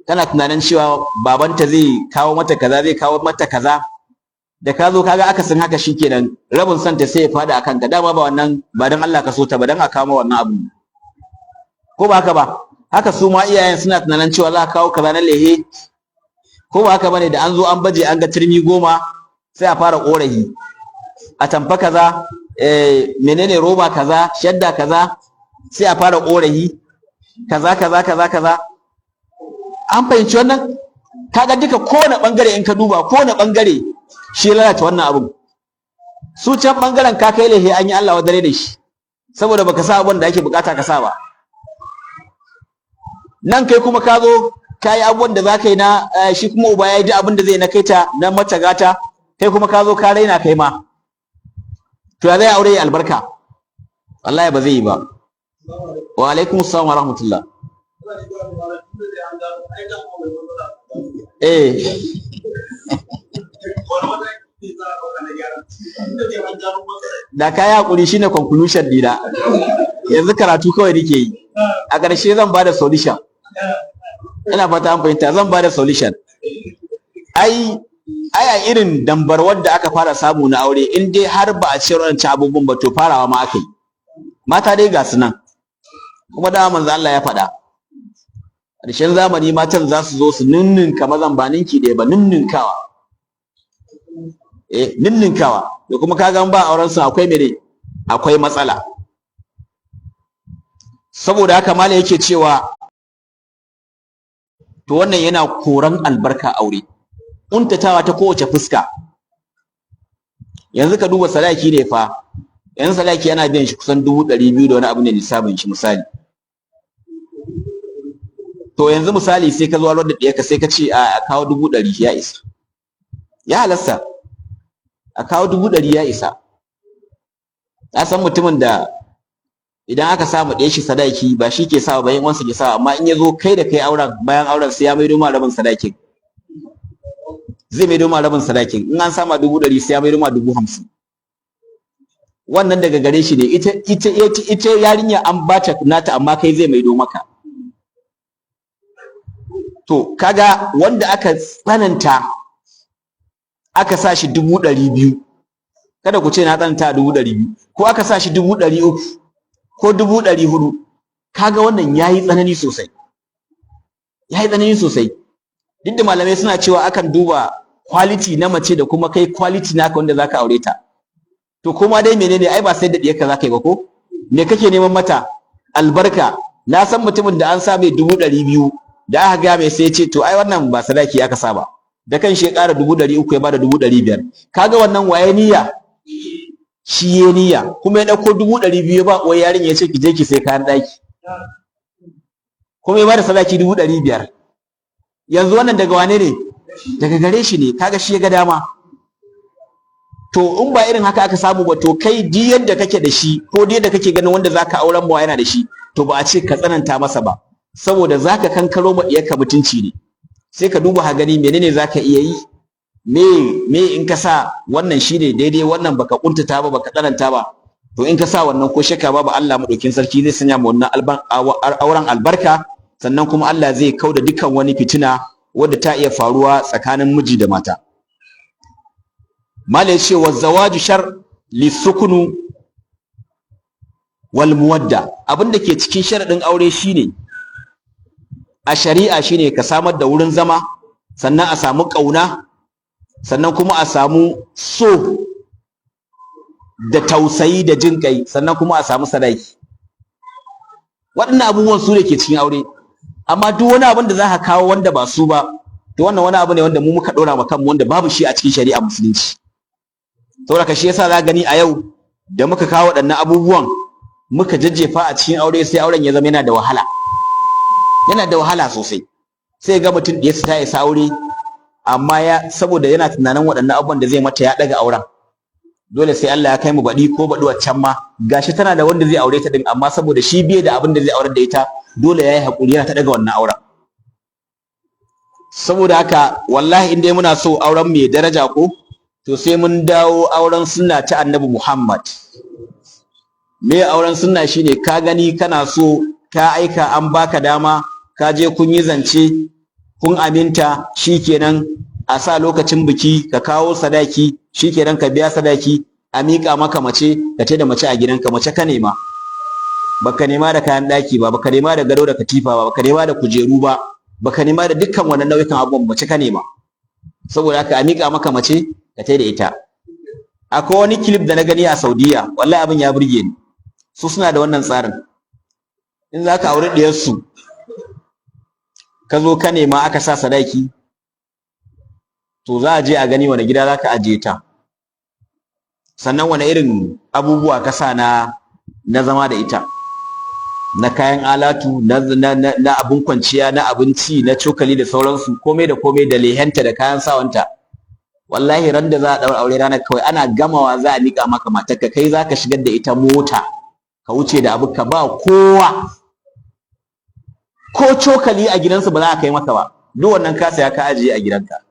kana tunanin cewa babanta zai kawo mata kaza, zai kawo mata kaza. Da ka zo kaga akasin haka, shikenan, rabin santa sai ya fada akan ka. Dama ba wannan, ba dan Allah ka so ta ba, dan a kawo wannan abu, ko ba haka ba? Haka su ma iyayen suna tunanin cewa za ka kawo kaza na lehe, ko ba haka bane? Da an zo an baje, an ga turmi 10, sai a fara korafi: a tamfa kaza, menene, roba kaza, shadda kaza. Sai a fara korafi, kaza kaza kaza kaza. An fahimci wannan? Kaga duka kowane bangare in ka duba, kowane bangare shi ya lalata wannan abun. Su can bangaren, ka kai lehe, an yi Allah wadare da shi saboda baka sa abun da ake bukata ka sa ba. Nan kai kuma ka zo ka yi abubuwan da za ka yi na shi kuma uba ya yi duk abin da zai na kaita na mata gata, kai kuma ka zo ka raina kai ma. To ya zai aure ya albarka? Wallahi ba zai yi ba. Wa alaikum assalam wa rahmatullah. Eh, da ka yi hakuri, shine conclusion dina. Yanzu karatu kawai nake yi. A ƙarshe zan bada solution. Ina fata an fahimta, zan bada solution. Ai a irin dambarwar da aka fara samu na aure, in dai har ba a cire wancan abubuwan ba, to farawa ma aka yi. Mata dai ga su nan. Kuma da manzo Allah ya faɗa, ƙarshen zamani matan za su zo su ninninka mazan, ba ninki ɗaya ba, ninninkawa, eh, ninninkawa. Da kuma kaga ba auren su, akwai mene? Akwai matsala. Saboda haka malam yake cewa, to wannan yana koran albarka aure, kuntatawa ta kowace fuska. Yanzu ka duba sadaki ne fa. Yanzu sadaki ana biyan shi kusan 200,000 da wani abu ne lissafin shi, misali. To yanzu misali sai ka zo aurar da ɗiyarka, sai ka ce a kawo 100,000 ya isa. Ya halasta a kawo 100,000 ya isa. Na san mutumin da idan aka samu ɗaya shi sadaki, ba shi ke sawa ba, yan uwansa ke sawa, amma in ya zo kai da kai auren, bayan auren sai ya maido ma rabin sadakin. Zai maido ma rabin sadakin. In an sama 100,000, sai ya maido ma 50,000. Wannan daga gare shi ne. Ita yarinya an bata nata, amma kai zai maido maka. To kaga wanda aka tsananta aka sa shi 200,000, kada ku ce na tsananta 200,000, ko aka sa shi 300,000 ko 400,000, kaga wannan yayi tsanani sosai, yayi tsanani sosai. Duk da malamai suna cewa akan duba quality na mace da kuma kai quality naka wanda zaka aure ta. To kuma dai menene, ai ba sai da diyarka zaka yi ba, ko me kake neman mata? Albarka. Na san mutumin da an sa mai 200,000, da aka ga mai sai ya ce, to ai wannan ba sadaki aka sa ba. Da kan shi ya ƙara 300,000, ya bada 500,000. Kaga wannan waye niyya? Shi ya niyya, kuma ya ɗauko 200,000 ba uwar yarinya, ya ce ki je ki sai kayan ɗaki, kuma ya bada sadaki 500,000. Yanzu wannan daga wane ne? Daga gare shi ne. Kaga shi ya ga dama. To in ba irin haka aka samu ba, to kai di yadda kake da shi, ko di yadda kake ganin wanda zaka auren mawa yana da shi, to ba a ce ka tsananta masa ba, saboda zaka kankaro ma diyarka mutunci ne. Sai ka duba ka gani menene zaka iya yi, me in ka sa wannan shine daidai, wannan baka kuntata ba, baka tsananta ba. To in ka sa wannan, ko shakka babu Allah madaukin sarki zai sanya ma wannan auren albarka. Sannan kuma Allah zai kauda dukkan wani fitina wadda ta iya faruwa tsakanin miji da mata. Malai ce wa zawaju shar lisukunu wal muwadda. Abin da ke cikin sharadin aure shine a shari'a shine ka samar da wurin zama, sannan a samu ƙauna, sannan kuma a samu so da tausayi da jin kai, sannan kuma a samu sadaki. Waɗannan abubuwan su ne ke cikin aure. Amma duk wani abin da za ka kawo wanda ba su ba, to wannan wani abu ne wanda mu muka ɗora ma kanmu, wanda babu shi a cikin shari'a Musulunci. Saboda ka shi yasa za gani a yau da muka kawo waɗannan abubuwan muka jajjefa a cikin aure, sai auren ya zama yana da wahala, yana da wahala sosai. Sai ga mutum ɗiyarsa ta isa aure, amma ya saboda yana tunanin waɗannan abubuwan da zai mata, ya ɗaga auren. Dole sai Allah ya kai mu baɗi ko baɗi waccan ma. Gashi tana da wanda zai aure ta din, amma saboda shi bai da abin da zai aurar da ita, dole yayi hakuri yana ta ɗaga wannan auren. Saboda haka wallahi in dai muna so auren mu ya daraja, ko To sai mun dawo auren sunna ta Annabi Muhammad. Me auren sunna? Shine ka gani kana so, ka aika an baka dama, ka je kun yi zance, kun aminta, shikenan a sa lokacin biki, ka kawo sadaki, shikenan ka biya sadaki, a miƙa maka mace, ka ce da mace a gidanka. Mace ka nema, baka nema da kayan ɗaki ba, baka nema da gado da katifa ba, baka nema da kujeru ba, baka nema da dukkan wannan nau'ikan abubuwan. Mace ka nema, saboda haka a miƙa maka mace, ka tai da ita. Akwai wani clip da na gani a Saudiya, wallahi abin ya burge ni. Su suna da wannan tsarin. In za ka auri ɗiyarsu, ka zo ka nema, aka sa sadaki, to za a je a gani wani gida za ka ajiye ta, sannan wani irin abubuwa ka sa na zama da ita, na kayan alatu, na abin kwanciya, na abinci, na cokali da sauransu, komai da komai, da lehenta da kayan sawanta. Wallahi ran da za a ɗaura aure, ranar kawai ana gamawa za a miƙa maka matarka. Kai za ka shigar da ita mota, ka wuce da abu ka ba kowa. Ko cokali a gidansu ba za a kai maka ba. Duk wannan ka saya ka ajiye a gidanka.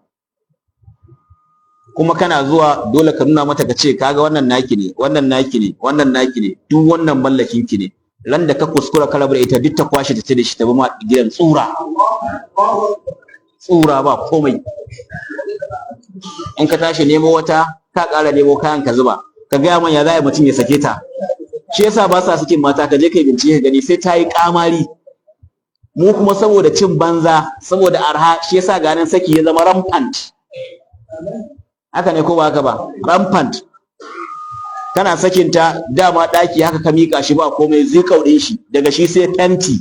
Kuma kana zuwa dole ka nuna mata, ka ce, "Kaga wannan naki ne, wannan naki ne, wannan naki ne, duk wannan mallakin ki ne." Ran da ka kuskura ka rabu da ita, duk ta kwashe ta ce da shi, ta bi ma gidan tsura tsura, ba komai. In ka tashi nemo wata, ka ƙara nemo kayan ka zuba. Ka gaya man ya za a yi mutum ya sake ta? Shi yasa ba sa sakin mata. Ka je kai bincike ka gani, sai ta yi ƙamari. Mu kuma saboda cin banza, saboda arha, shi yasa ganin saki ya zama rampant. Haka ne ko ba haka ba? Rampant. Kana sakinta, dama ɗaki haka ka miƙa shi, ba komai, zai kauɗe shi, daga shi sai fenti.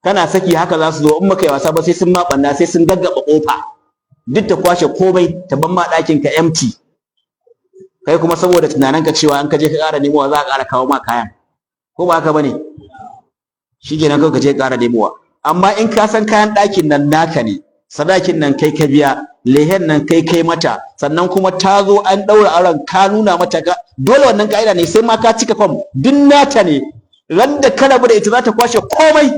Kana saki haka za su zo. In baka yi wasa ba, sai sun ma ɓanna, sai sun gaggaba ƙofa, duk ta kwashe komai, ta ban ma ɗakin ka empty. Kai kuma saboda tunaninka cewa in ka je ka ƙara nemowa, za a ƙara kawo ma kayan, ko ba haka bane? Shikenan, kawai ka je ƙara nemowa. Amma in ka san kayan ɗakin nan naka ne, sadakin nan kai ka biya, lehen nan kai kai mata, sannan kuma ta zo an ɗaura auren, ka nuna mata, ka dole wannan ka'ida ne, sai ma ka cika form, duk nata ne. Ran da ka rabu da ita, za ta kwashe komai,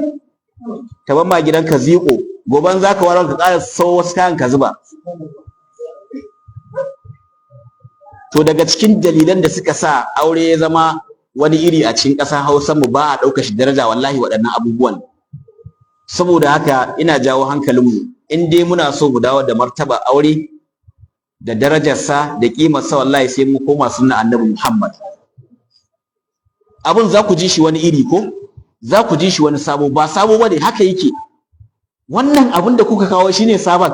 ta ban ma gidanka ziko. Goban za ka warar, ka ƙara sau wasu kayan ka zuba. To daga cikin dalilan da suka sa aure ya zama wani iri a cikin ƙasar Hausa mu, ba a ɗauka shi daraja, wallahi waɗannan abubuwan. Saboda haka ina jawo hankalinmu, in dai muna so mu dawo da martaba aure da darajarsa da ƙimarsa, wallahi sai mu koma sunna Annabi Muhammad. Abun za ku ji shi wani iri, ko za ku ji shi wani sabo. Ba sabo bane, haka yake. Wannan abun da kuka kawo shine sabon.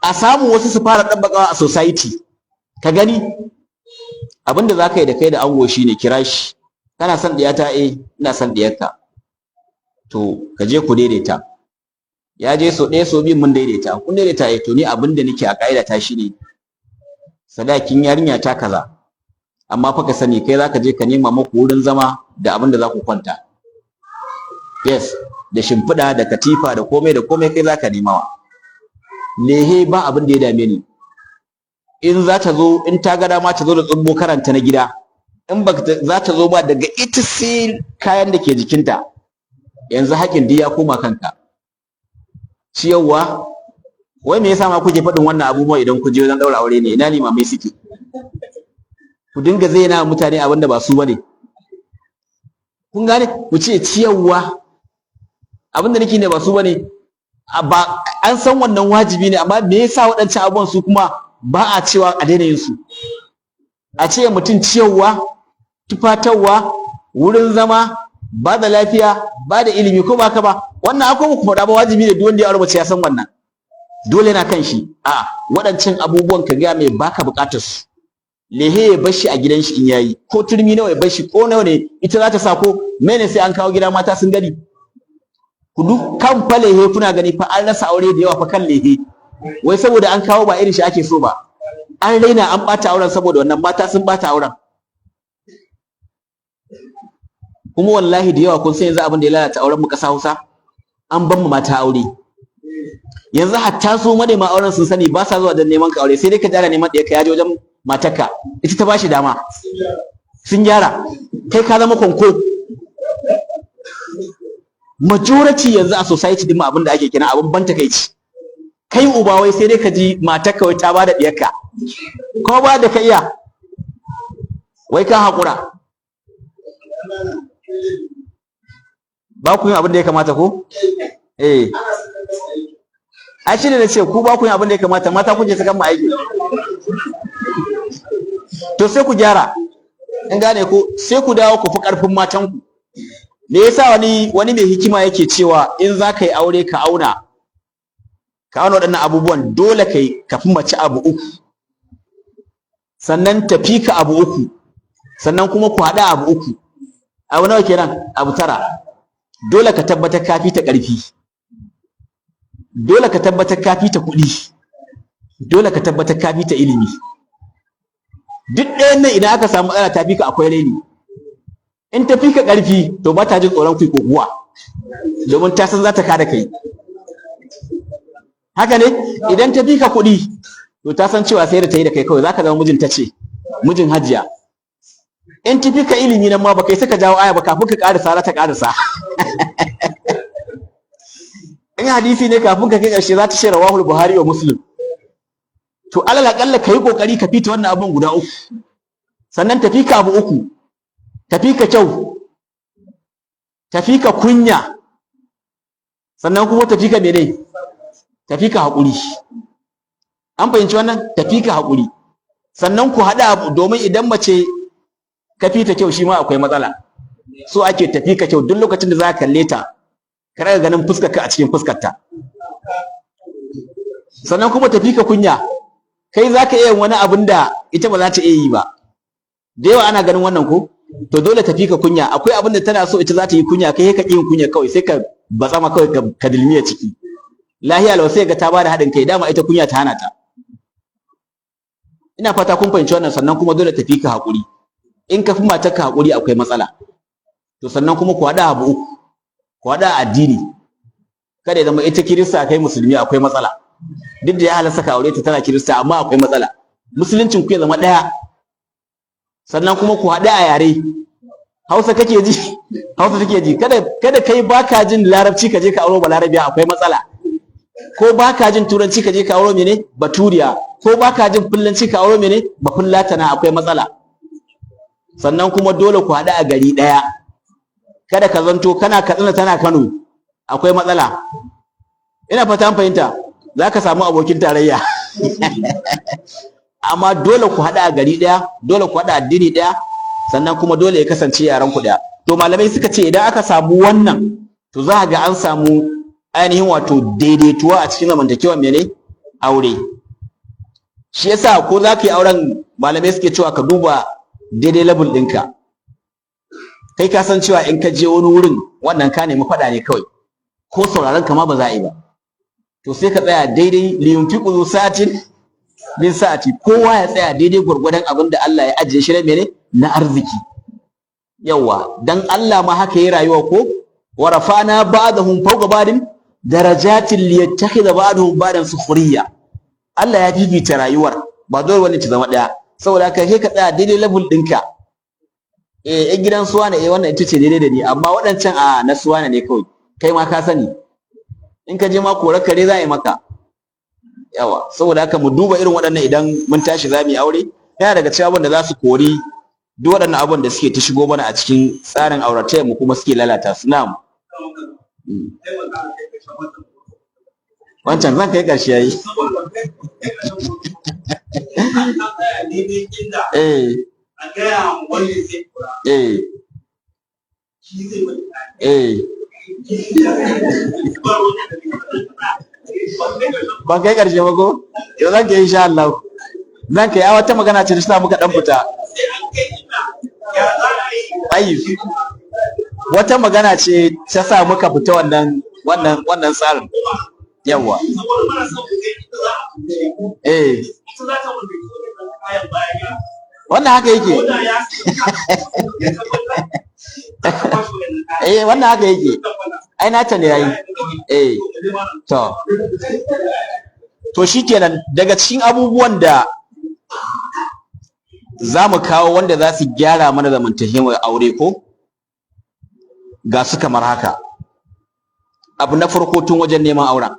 A samu wasu su fara ɗabbakawa a society ka gani. Abin da za ka yi da kai da ango shine kira shi: "Kana son ɗiyata?" "Eh, ina son ɗiyarka." "To ka je ku daidaita." Ya je so ɗaya, so biyu, mun daidaita, kun daidaita? "Eh." "To ni abin da nake a ƙa'ida ta shine sadakin yarinya ta kaza, amma fa ka sani kai zaka je ka nema muku wurin zama da abin da za ku kwanta, yes, da shimfiɗa da katifa da komai da komai, kai zaka nemawa. Lehe ba abin da ya dame ni. In za ta zo, in ta ga dama, ta zo da tsummo karanta na gida. In ba za ta zo ba, daga ita sai kayan da ke jikinta. Yanzu haƙin duk ya koma kanka. Ciyarwa, wai me yasa ma kuke faɗin wannan abubuwa idan ku je wajen ɗaura aure ne? Ina limamai suke? Ku dinga zaina mutane abin da ba su bane. Kun gane? Ku ce ciyarwa, abin da nake ne ba su bane ba. An san wannan wajibi ne, amma me yasa waɗancan abubuwan su kuma ba a cewa a daina yin su? A ce mutum ciyarwa, tufatarwa, wurin zama, ba da lafiya, ba da ilimi, ko ba ka ba? Wannan akwai ku faɗa ba, wajibi ne. Duk wanda ya aure mace ya san wannan, dole yana kan shi. A waɗancan abubuwan ka ga mai baka buƙatar su. Lehe ya bar shi a gidan shi in yayi, ko turmi nawa ya bar shi, ko nawa ne ita za ta sa, ko mene, sai an kawo gida mata sun gani. Ku duk kan fa lehe kuna gani fa, an rasa aure da yawa fa kan lehe, wai saboda an kawo ba irin shi ake so ba. An raina, an ɓata auren saboda wannan. Mata sun ɓata auren. Kuma wallahi da yawa, kun san yanzu abin da ya lalata auren mu ƙasa Hausa, an ban mu mata aure. Yanzu hatta su manema auren sun sani, ba sa zuwa don neman ka aure, sai dai ka jara neman ɗaya ka yaje wajen matarka, ita ta bashi dama, sun gyara, kai ka zama konko. Majority yanzu a society din mu, abin da ake kira abin ban takaici, kai uba wai sai dai ka ji matarka wai ta bada diyarka. Ko ba da ka iya, wai ka haƙura. Ba ku yin abin da ya kamata ko? Eh. Ai shi ne na ce ku ba ku yin abin da ya kamata, mata kuke sakan mu aiki. To sai ku gyara. In gane ko, sai ku dawo ku fi ƙarfin matanku. Me yasa wani mai hikima yake cewa in za ka yi aure ka auna, ka auna waɗannan abubuwan? Dole kai ka fi mace abu uku, sannan tafi ka abu uku, sannan kuma ku haɗa abu uku. Abu nawa kenan? Abu 9. Dole ka tabbatar ka fi ta ƙarfi, dole ka tabbatar ka fi ta kuɗi, dole ka tabbatar ka fi ta ilimi. Duk ɗayan nan idan aka samu matsala, ta fi ka, akwai raini. In ta fi ka ƙarfi, to ba ta jin tsoron ku kokuwa, domin ta san za ta kada kai. Haka ne? Idan ta fi ka kuɗi, to ta san cewa sai da ta yi da kai kawai, za ka zama mijin ta ce mijin hajiya. In ta fi ka ilimi, nan ma ba kai saka jawo aya ba, kafin ka ƙarasa za ta ƙarasa. In hadisi ne, kafin ka kai ƙarshe za ta ce rawahul Buhari wa Muslim. To alal aƙalla ka yi ƙoƙari ka fita wannan abun guda uku, sannan tafi ka abu uku: tafi ka kyau, tafi ka kunya, sannan kuma tafi ka mene? Tafi ka haƙuri. An fahimci wannan? Tafi ka haƙuri, sannan ku haɗa abu, domin idan mace ka fita kyau, shi ma akwai matsala. So ake tafi ka kyau. Duk lokacin da za ka kalle ta, ka raga ganin fuskar ka a cikin fuskarta. Sannan kuma tafi ka kunya. Kai za ka iya yin wani abin da ita ba za ta iya yi ba. Da yawa ana ganin wannan ko. To dole tafi ka kunya. Akwai abin da tana so, ita za ta yi kunya, kai ka ƙi yin kunya kawai, sai ka batsama kawai, ka dilmiya ciki lahiya lau, sai ga ta bada haɗin kai. Dama ita kunya ta hana ta. Ina fata kun fahimci wannan. Sannan kuma dole tafi ka haƙuri. In ka fi matar ka haƙuri, akwai matsala. To sannan kuma ku haɗa abu uku: ku haɗa addini. Kada ya zama ita Kirista, kai Musulmi, akwai matsala. Duk da ya halasta ka aure ta tana Kirista, amma akwai matsala. Musuluncin ku ya zama ɗaya. Sannan kuma ku haɗu a yare. Hausa kake ji, Hausa take ji. Kada kai baka jin Larabci, ka je ka auro Balarabiya, akwai matsala. Ko baka jin Turanci, ka je ka auro mene? Baturiya. Ko baka jin Fullanci, ka auro mene? Bafullatana, akwai matsala. Sannan kuma dole ku haɗu a gari ɗaya. Kada ka zanto kana Katsina, tana Kano, akwai matsala. Ina fata an fahimta. Za ka samu abokin tarayya, amma dole ku haɗu a gari ɗaya, dole ku haɗu addini ɗaya, sannan kuma dole ya kasance yaran ku ɗaya. To malamai suka ce idan aka samu wannan, to za ga an samu ainihin wato daidaituwa a cikin zamantakewar mene? Aure. Shi yasa ko za ka yi auren, malamai suke cewa ka duba daidai level ɗinka. Kai ka san cewa in ka je wani wurin, wannan ka nemi faɗa ne kawai, ko sauraron ka ma ba za a yi ba. To sai ka tsaya daidai. Liyunfiqu zu sa'atin min sa'ati. Kowa ya tsaya daidai gwargwadon abin da Allah ya ajiye shi na mene? Na arziki. Yawa, dan Allah ma haka yi rayuwa ko. Wa rafa'na ba'dahum fawqa ba'din darajatin liyattakhidha ba'dahum ba'dan sukhriya. Allah ya fifita rayuwar, ba dole wani ta zama daya. Saboda haka sai ka tsaya daidai level ɗinka. Eh, yan gidan suwa ne, eh, wannan ita ce daidai da ni, amma waɗancan a na suwa ne kawai. Kai ma ka sani, in ka je ma korar kare za a yi maka yawa. Saboda haka mu duba irin waɗannan idan mun tashi za mu yi aure. Yana daga cikin abin da za su kori duk waɗannan abubuwan da suke ta shigo mana a cikin tsarin auratayyar mu, kuma suke lalata su. Na'am. Wancan zan kai ƙarshe yayi. Eh eh eh Ban kai ƙarshe ba ko? Yau zan kai, insha Allah zan kai. A wata magana ce ta sa muka dan fita. Ayi, wata magana ce ta sa muka fita wannan tsarin. Yawa, eh, wannan haka yake. Eh, wannan haka yake. Ai nata ne yayi. Eh, to shikenan. Daga cikin abubuwan da za mu kawo wanda za su gyara mana zamantakewar aure ko ga su kamar haka. Abu na farko, tun wajen neman auren,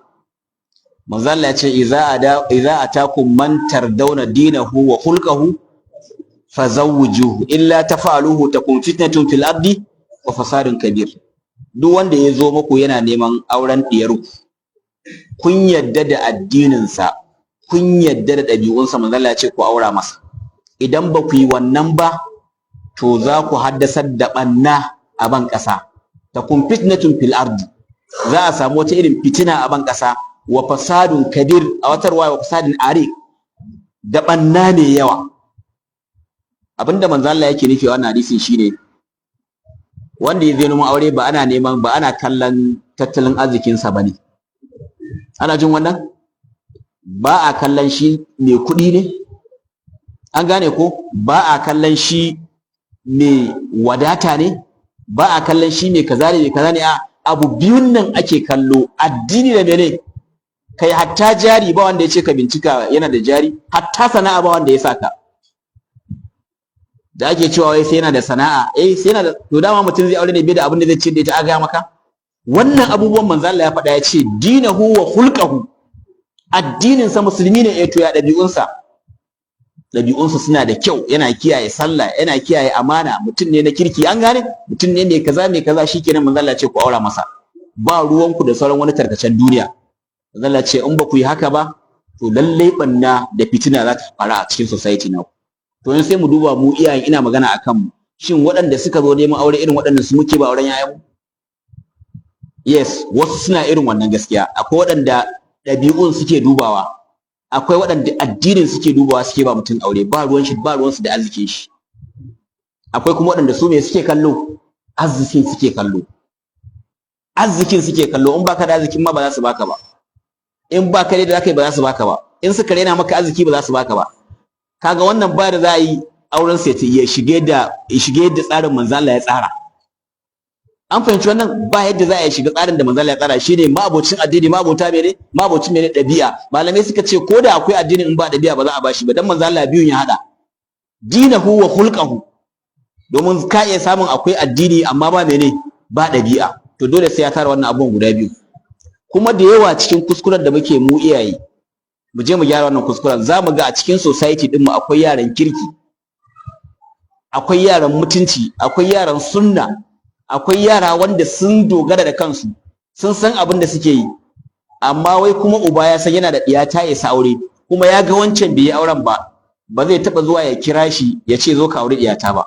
Manzo Allah ya ce idza atakum man tardawna dinahu wa khulquhu fazawwijuhu, illa taf'aluhu takun fitnatun fil ardi wa fasadun kabir. Duk wanda ya zo muku yana neman auren diyarku, kun yadda da addininsa, kun yadda da ɗabi'unsa, manzo Allah ya ce ku aura masa. Idan ba ku yi wannan ba, to za ku haddasar da ɓanna a ban ƙasa. Takun fitnatun fil ardi, za a samu wata irin fitina a ban ƙasa, wa fasadun kabir, a wata ruwaya wa fasadun arik, da ɓanna mai yawa. Abinda manzo Allah yake nufi a wannan hadisin shine, wanda ya zo neman aure, ba ana neman, ba ana kallon tattalin arzikinsa bane. Ana jin wannan? Ba a kallon shi mai kuɗi ne, an gane ko? Ba a kallon shi mai wadata ne, ba a kallon shi mai kaza ne, mai kaza ne. A abu biyun nan ake kallo, addini da mene. Kai, hatta jari ba wanda ya ce ka bincika yana da jari, hatta sana'a ba wanda ya saka. Da ake cewa wai sai yana da sana'a, eh, sai yana da, to dama mutum zai aure ne bai da abin da zai ci da ita? Aga maka wannan abubuwan manzo Allah ya faɗa, ya ce dinahu wa khulquhu, addinin sa musulmi ne, eh, to ya ɗabi'unsa? Ɗabi'unsa suna da kyau, yana kiyaye sallah, yana kiyaye amana, mutum ne na kirki, an gane, mutum ne mai kaza, mai kaza, shikenan, manzo Allah ya ce ku aura masa. Ba ruwanku da sauran wani tarkacen duniya. Manzo Allah ya ce in ba ku yi haka ba, to lallai banna da fitina za ta fara a cikin society na. To yanzu sai mu duba mu iyayen, ina magana akan mu, shin waɗanda suka zo neman aure, irin waɗanda su muke ba auren yayan mu? Yes, wasu suna irin wannan gaskiya. Akwai waɗanda ɗabi'un suke dubawa, akwai waɗanda addinin suke dubawa suke ba mutum aure, ba ruwan shi, ba ruwansu da arzikin shi. Akwai kuma waɗanda su me suke kallo? Arzikin suke kallo, arzikin suke kallo. In baka da arzikin ma ba za su baka ba. In baka da zaka yi, ba za su baka ba. In suka rena maka arziki, ba za su baka ba. Kaga wannan ba da za a yi auren sai ya shige da ya shige yadda tsarin manzo Allah ya tsara. An fahimci wannan? Ba yadda za a yi shiga tsarin da manzo Allah ya tsara, shine ma'abocin addini, ma'abota mene, ma'abocin mene, ɗabi'a. Malamai suka ce ko da akwai addini, in ba ɗabi'a ba za a bashi ba, dan manzo Allah biyun ya hada, dinahu wa khulquhu. Domin ka iya samun akwai addini amma ba mene, ba ɗabi'a. To dole sai ya tara wannan abubuwan guda biyu. Kuma da yawa cikin kuskuren da muke mu iyaye, mu je mu gyara wannan kuskuren. Za mu ga a cikin society ɗinmu akwai yaran kirki, akwai yaran mutunci, akwai yaran sunna, akwai yara wanda sun dogara da kansu, sun san abin da suke yi. Amma wai kuma uba ya san yana da ɗiya ta isa aure, kuma ya ga wancan bai yi auren ba, ba zai taɓa zuwa ya kira shi ya ce zo ka auri ɗiyata ba.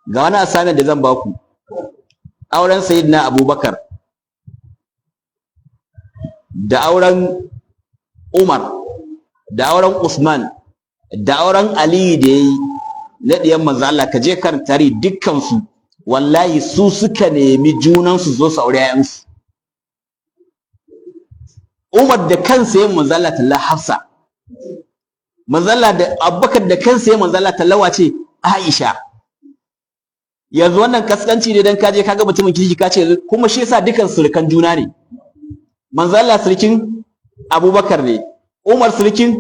Ga wani assignment da zan baku: auren Sayyidina Abubakar da auren Umar da auren Usman da auren Aliyu da yayi na ɗiyan manzo Allah, ka je kan tarihi, dukkan su wallahi su suka nemi junan su zo su aure ƴaƴansu. Umar da kansa yin manzo Allah talla Hafsa, manzo Allah da Abubakar da kansa yin manzo Allah tallawa ce Aisha. Yanzu wannan kaskanci ne dan ka je kaga mutumin kirki ka ce? Kuma shi yasa dukan surukan juna ne. Manzo Allah surukin Abubakar ne, Umar surukin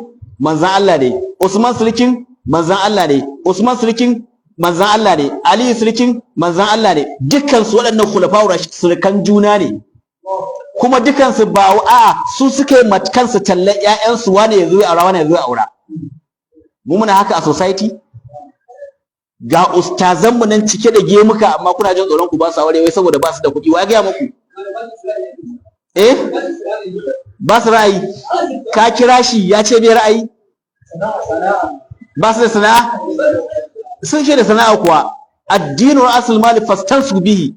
manzon Allah ne, Usman surukin manzon Allah ne, Usman surukin manzon Allah ne, Ali surukin manzon Allah ne. Dukkan su waɗannan khulafa'ur surukan juna ne. Kuma dukkan su ba a'a, su suka yi kansu tallan ƴaƴansu, wane ya zo ya aura, wane ya zo ya aura. Mu muna haka a society? Ga ustazanmu nan cike da gemuka, amma kuna jin tsoron ku ba su aure, wai saboda ba su da kuɗi. Wa gaya muku? Eh, ba su ra'ayi. Ka kira shi ya ce bai ra'ayi. Ba su da sana'a? Sun ce da sana'a kuwa. Addinu ra'sul mali fastansu bihi,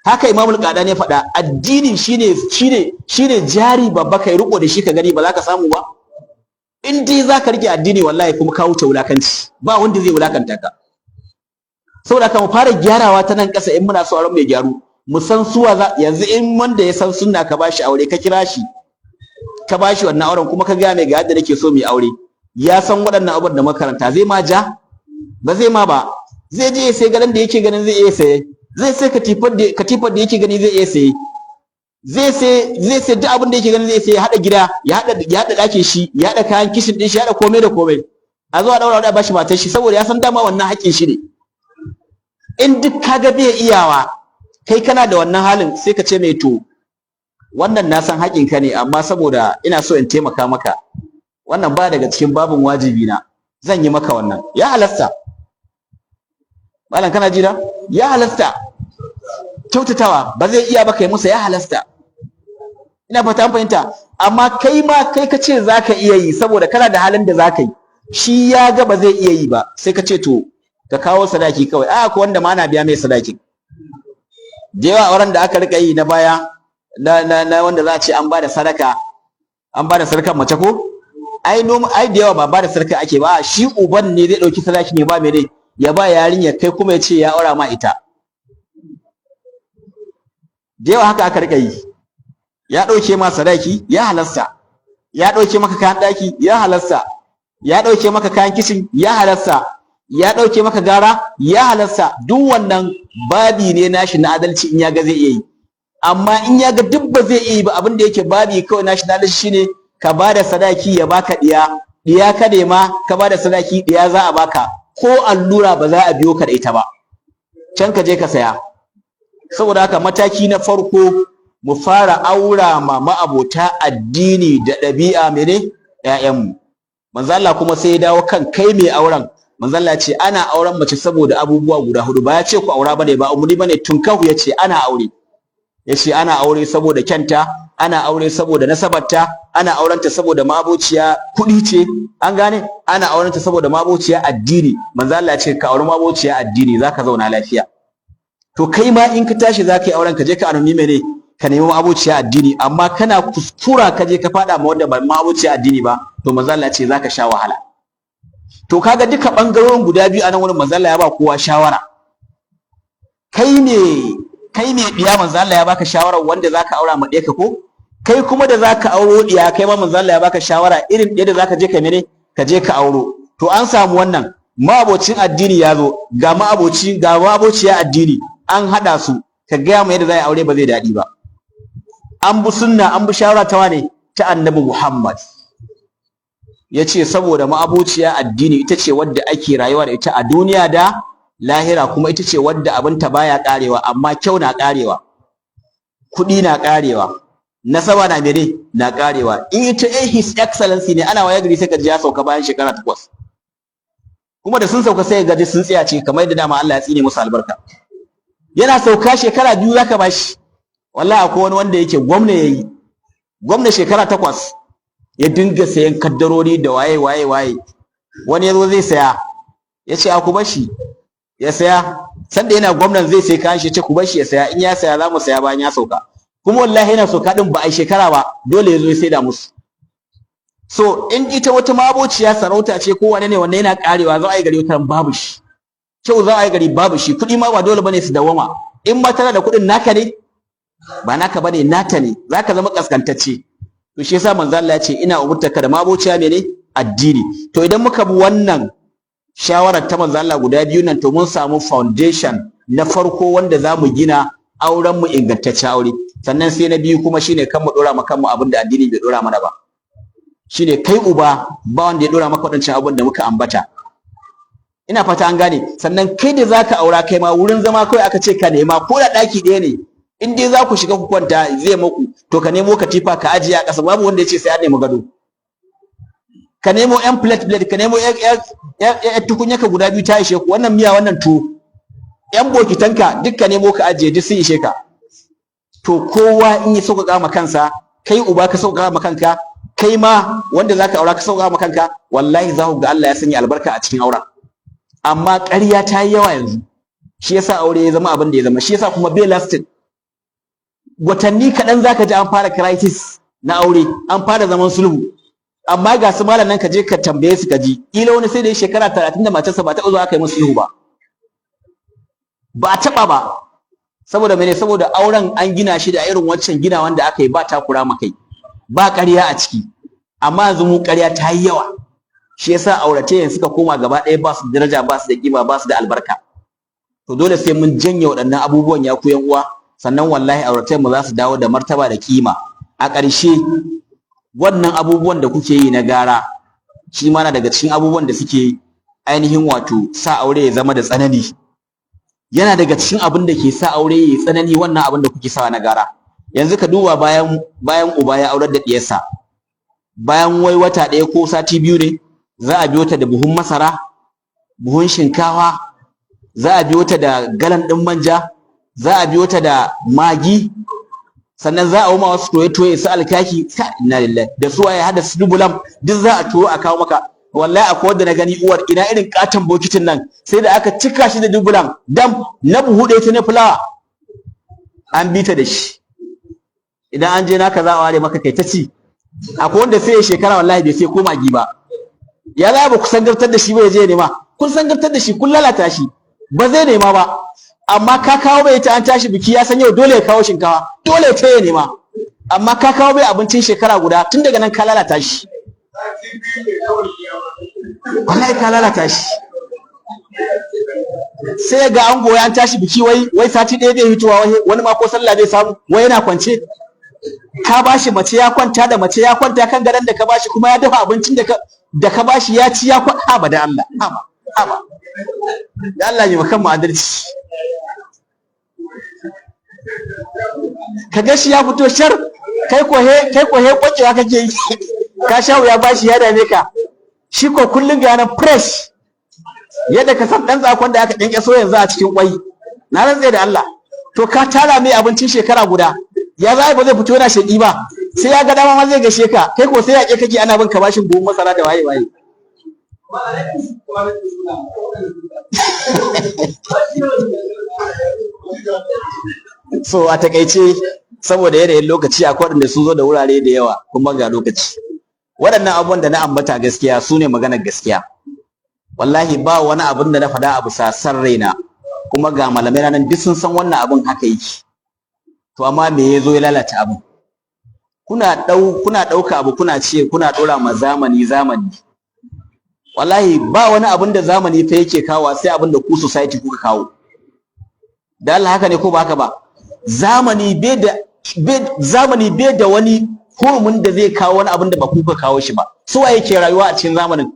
haka Imamul Qadani ya faɗa. Addini shine jari babba, kai riko da shi ka gani, ba za ka samu ba. In dai za ka rike addini, wallahi kuma ka wuce wulakanci, ba wanda zai wulakanta ka. Saboda haka mu fara gyarawa ta nan ƙasa in muna so auren mai gyaru. Mu san suwa za. Yanzu in wanda ya san sunna ka bashi aure, ka kira shi ka bashi wannan auren, kuma ka gaya mai ga yadda nake so mu aure, ya san waɗannan abubuwan da makaranta, zai ma ja? Ba zai ma ba. Zai je sai gadon da yake ganin zai iya saye, zai sai katifar da yake gani zai iya saye, zai sai duk abin da yake ganin zai sai, ya hada gida, ya hada ɗakin shi, ya hada kayan kishin din shi, ya hada komai da komai, a zo a daura a bashi matar shi, saboda ya san dama wannan haƙƙin shi ne. In duk kaga bai iyawa, kai kana da wannan halin, sai ka ce mai to Wannan na san haƙinka ne, amma saboda ina so in taimaka maka, wannan ba daga cikin babin wajibi na, zan yi maka wannan. Ya halasta. Malam, kana jira? Ya halasta. Kyautatawa, ba zai iya ba, kai musa, ya halasta. Ina fata an fahimta. Amma kai ma kai ka ce za ka iya yi saboda kana da halin da za ka yi, shi ya ga ba zai iya yi ba, sai ka ce to, ka kawo sadaki kawai. A ko wanda ma ana biya mai sadaki da yawa. Auren da aka rika yi na baya na wanda za a ce an ba da sadaka, an ba da sadakar mace ko ai noma ai da yawa, ba ba da sadaka ake ba. Shi uban ne zai dauki sadaki ne ba mene, ya ba yarinya, kai kuma ya ce ya aura ma ita. Da yawa haka aka rika yi. Ya dauke ma sadaki, ya halasta. Ya dauke maka kayan daki, ya halasta. Ya dauke maka kayan kicin, ya halasta. Ya dauke maka gara, ya halasta. Duk wannan babi ne nashi na adalci in ya ga zai iya yi. Amma in ya ga duk ba zai iya yi ba, abin da yake babi kawai nashi na adalci shine ka bada sadaki ya baka diya. Diya ka nema, ka bada sadaki, diya za a baka. Ko allura ba za a biyo ka da ita ba, can ka je ka saya. Saboda haka, mataki na farko, mu fara aura ma ma'abota addini da ɗabi'a mene ƴaƴanmu. Manzo Allah kuma sai ya dawo kan kai mai auren. Manzo Allah ya ce ana auren mace saboda abubuwa guda hudu. Ba ya ce ku aura bane, ba umuri bane, tunkahu. Ya ce ana aure, ya ce ana aure saboda kyanta, ana aure saboda nasabarta, ana aurenta saboda mabociya kuɗi ce, an gane, ana aurenta saboda mabociya addini. Manzo Allah ya ce ka auri mabociya addini, zaka zauna lafiya. To kai ma in ka tashi zaka yi auren, ka je ka anoni mene, ka nemi mabociya addini. Amma kana kuskura ka je ka faɗa ma wanda ba mabociya addini ba, to manzo Allah ya ce zaka sha wahala. To kaga duka bangarorin guda biyu a nan wurin, manzo Allah ya ba kowa shawara. Kai ne diya, manzo Allah ya baka shawara wanda zaka aura ma ɗaya ka, ko kai kuma da zaka auro diya, kai ma manzo Allah ya baka shawara irin ɗaya da zaka je ka mene, ka je ka auro. To an samu wannan ma'abocin addini ya zo, ga ma'aboci, ga ma'abociya addini, an haɗa su. Ka gaya mu yadda za a aure ba zai daɗi ba. An bi sunna, an bi shawara ta wane? Ta Annabi Muhammad. Ya ce saboda ma'abociya addini ita ce wadda ake rayuwa da ita a duniya da lahira, kuma ita ce wadda abinta baya karewa. Amma kyau na karewa, kuɗi na karewa, nasaba na mene, na karewa. In ita eh His Excellency ne, ana waye gari sai ka ji ya sauka bayan shekara 8. Kuma da sun sauka sai gaji sun tsaya ce, kamar yadda dama Allah ya tsine musu albarka. Yana sauka shekara 2 zaka bashi. Wallahi akwai wani wanda yake gwamna, yayi gwamna shekara 8, ya dinga sayan kaddarori da waye waye waye. Wani yazo zai saya, ya ce a ku bashi ya saya. Sanda yana gwamnan zai sai kayan shi, ya ce ku bashi ya saya, in ya saya za mu saya bayan ya sauka. Kuma wallahi yana sauka din, ba a shekara ba, dole ya zo ya saida musu. So in ita wata mabociya sarauta ce ko wane ne, wannan yana karewa. Za a yi gari wata babu shi. Kyau za a yi gari babu shi. Kuɗi ma ba dole bane su dawama. In ma tana da kuɗin, naka ne? Ba naka bane, nata ne. Zaka zama kaskantacce. To shi yasa manzo Allah ya ce ina umurtarka da mabociya mene, addini. To idan muka bi wannan shawarar ta manzo Allah guda biyu nan, to mun samu foundation na farko wanda za mu gina auren mu ingantaccen aure. Sannan sai na biyu kuma shine kan mu dora ma kanmu abin da addini bai dora mana ba. Shine kai uba, ba wanda ya dora maka waɗancan abin da muka ambata. Ina fata an gane. Sannan kai da zaka aura, kai ma wurin zama kawai aka ce ka nema, ko da ɗaki ɗaya ne, in dai za ku shiga ku kwanta zai muku, to ka nemo katifa ka ajiye a ƙasa. Babu wanda ya ce sai an nemi gado. Ka nemo yan plate plate, ka nemo yan tukunya ka guda biyu, ta ishe ku, wannan miya, wannan tuwo, yan bokitanka duk ka nemo ka ajiye, duk sun ishe ka. To kowa in ya sauƙaƙa ma kansa, kai uba ka sauƙaƙa ma kanka, kai ma wanda zaka aura ka sauƙaƙa ma kanka, wallahi za ku ga Allah ya sanya albarka a cikin auren. Amma ƙarya ta yi yawa yanzu, shi yasa aure ya zama abin da ya zama. Shi yasa kuma bai lasting. Watanni kaɗan zaka ji an fara crisis na aure, an fara zaman sulhu. Amma ga su malam nan, ka je ka tambaye su ka ji, kila wani sai da shekara 30 da matarsa, ba taɓa zuwa aka yi musu sulhu ba, ba a taɓa ba. Saboda mene? Saboda auren an gina shi da irin wancan gina wanda aka yi, ba takura ma kai, ba ƙarya a ciki. Amma yanzu mu ƙarya ta yi yawa, shi yasa auratayyan suka koma gaba ɗaya ba su da daraja, ba su da kima, ba su da albarka. To dole sai mun janye waɗannan abubuwan, ya ku yan uwa, sannan wallahi auratayyan mu za su dawo da martaba da kima. A ƙarshe, wannan abubuwan da kuke yi na gara, shi ma na daga cikin abubuwan da suke ainihin wato sa aure ya zama da tsanani. Yana daga cikin abin da ke sa aure ya tsanani, wannan abin da kuke sawa na gara. Yanzu ka duba, bayan uba ya aurar da diyarsa, bayan wai wata ɗaya ko sati 2 ne, za a biyo ta da buhun masara, buhun shinkafa, za a biyo ta da galan ɗin manja, za a biyo ta da magi, sannan za a wuma wasu toye-toye, su alkaki, ka inna lillahi, da su waye, hada su dubulam, duk za a turo a kawo maka. Wallahi akwai wanda na gani, uwar ina irin katon bokitin nan, sai da aka cika shi da dubulam dam na buhu ɗaya ta na fulawa, an bi ta da shi. Idan an je naka, za a ware maka kai ta ci. Akwai wanda sai ya shekara wallahi bai sai ko magi ba. Ya za ba ku sangartar da shi ba? Ya je nema. Kun sangartar da shi, kun lalata shi, ba zai nema ba. Amma ka kawo bai ta, an tashi biki, ya san yau dole ya kawo shinkafa, dole ta ya nema. Amma ka kawo bai abincin shekara guda, tun daga nan ka lalata shi. Wallahi ka lalata shi. Sai ga an goya, an tashi biki, wai sati ɗaya zai hitowa, wai wani ma ko sallah zai samu, wai yana kwance. Ka bashi mace, ya kwanta da mace, ya kwanta kan gadon da ka bashi, kuma ya dafa abincin da ka bashi ya ci, ya kwanta. Haba da Allah, haba, haba da Allah, yi kan mu adalci. Ka ga shi ya fito shar, kai ko he kwacewa kake yi, ka sha wuya, bashi ya dame ka. Shi ko kullun ga nan fresh, yadda ka san dan tsakon da aka so yanzu a cikin kwai, na rantse da Allah. To ka tara mai abincin shekara guda, ya za ba zai fito yana sheƙi ba? Sai ya ga dama ma zai gashe ka. Kai ko sai yaƙe kake, ana bin ka bashin buhun masara da waye waye. So a takaice, saboda yanayin lokaci, akwai waɗanda sun zo da wurare da yawa, kuma ga lokaci. Waɗannan abubuwan da na ambata gaskiya su ne maganar gaskiya. Wallahi ba wani abin da na faɗa a bisa san raina, kuma ga malamai nan duk sun san wannan abin haka yake. To amma me ya zo ya lalata abin? Kuna ɗauka abu, kuna ce kuna ɗora ma zamani. Zamani, wallahi ba wani abin da zamani fa yake kawo sai abin da ku society kuka kawo. Da Allah, haka ne ko ba haka ba? Zamani bai da wani hurumin da zai kawo wani abin da ba ku kuka kawo shi ba. Su waye ke rayuwa a cikin zamanin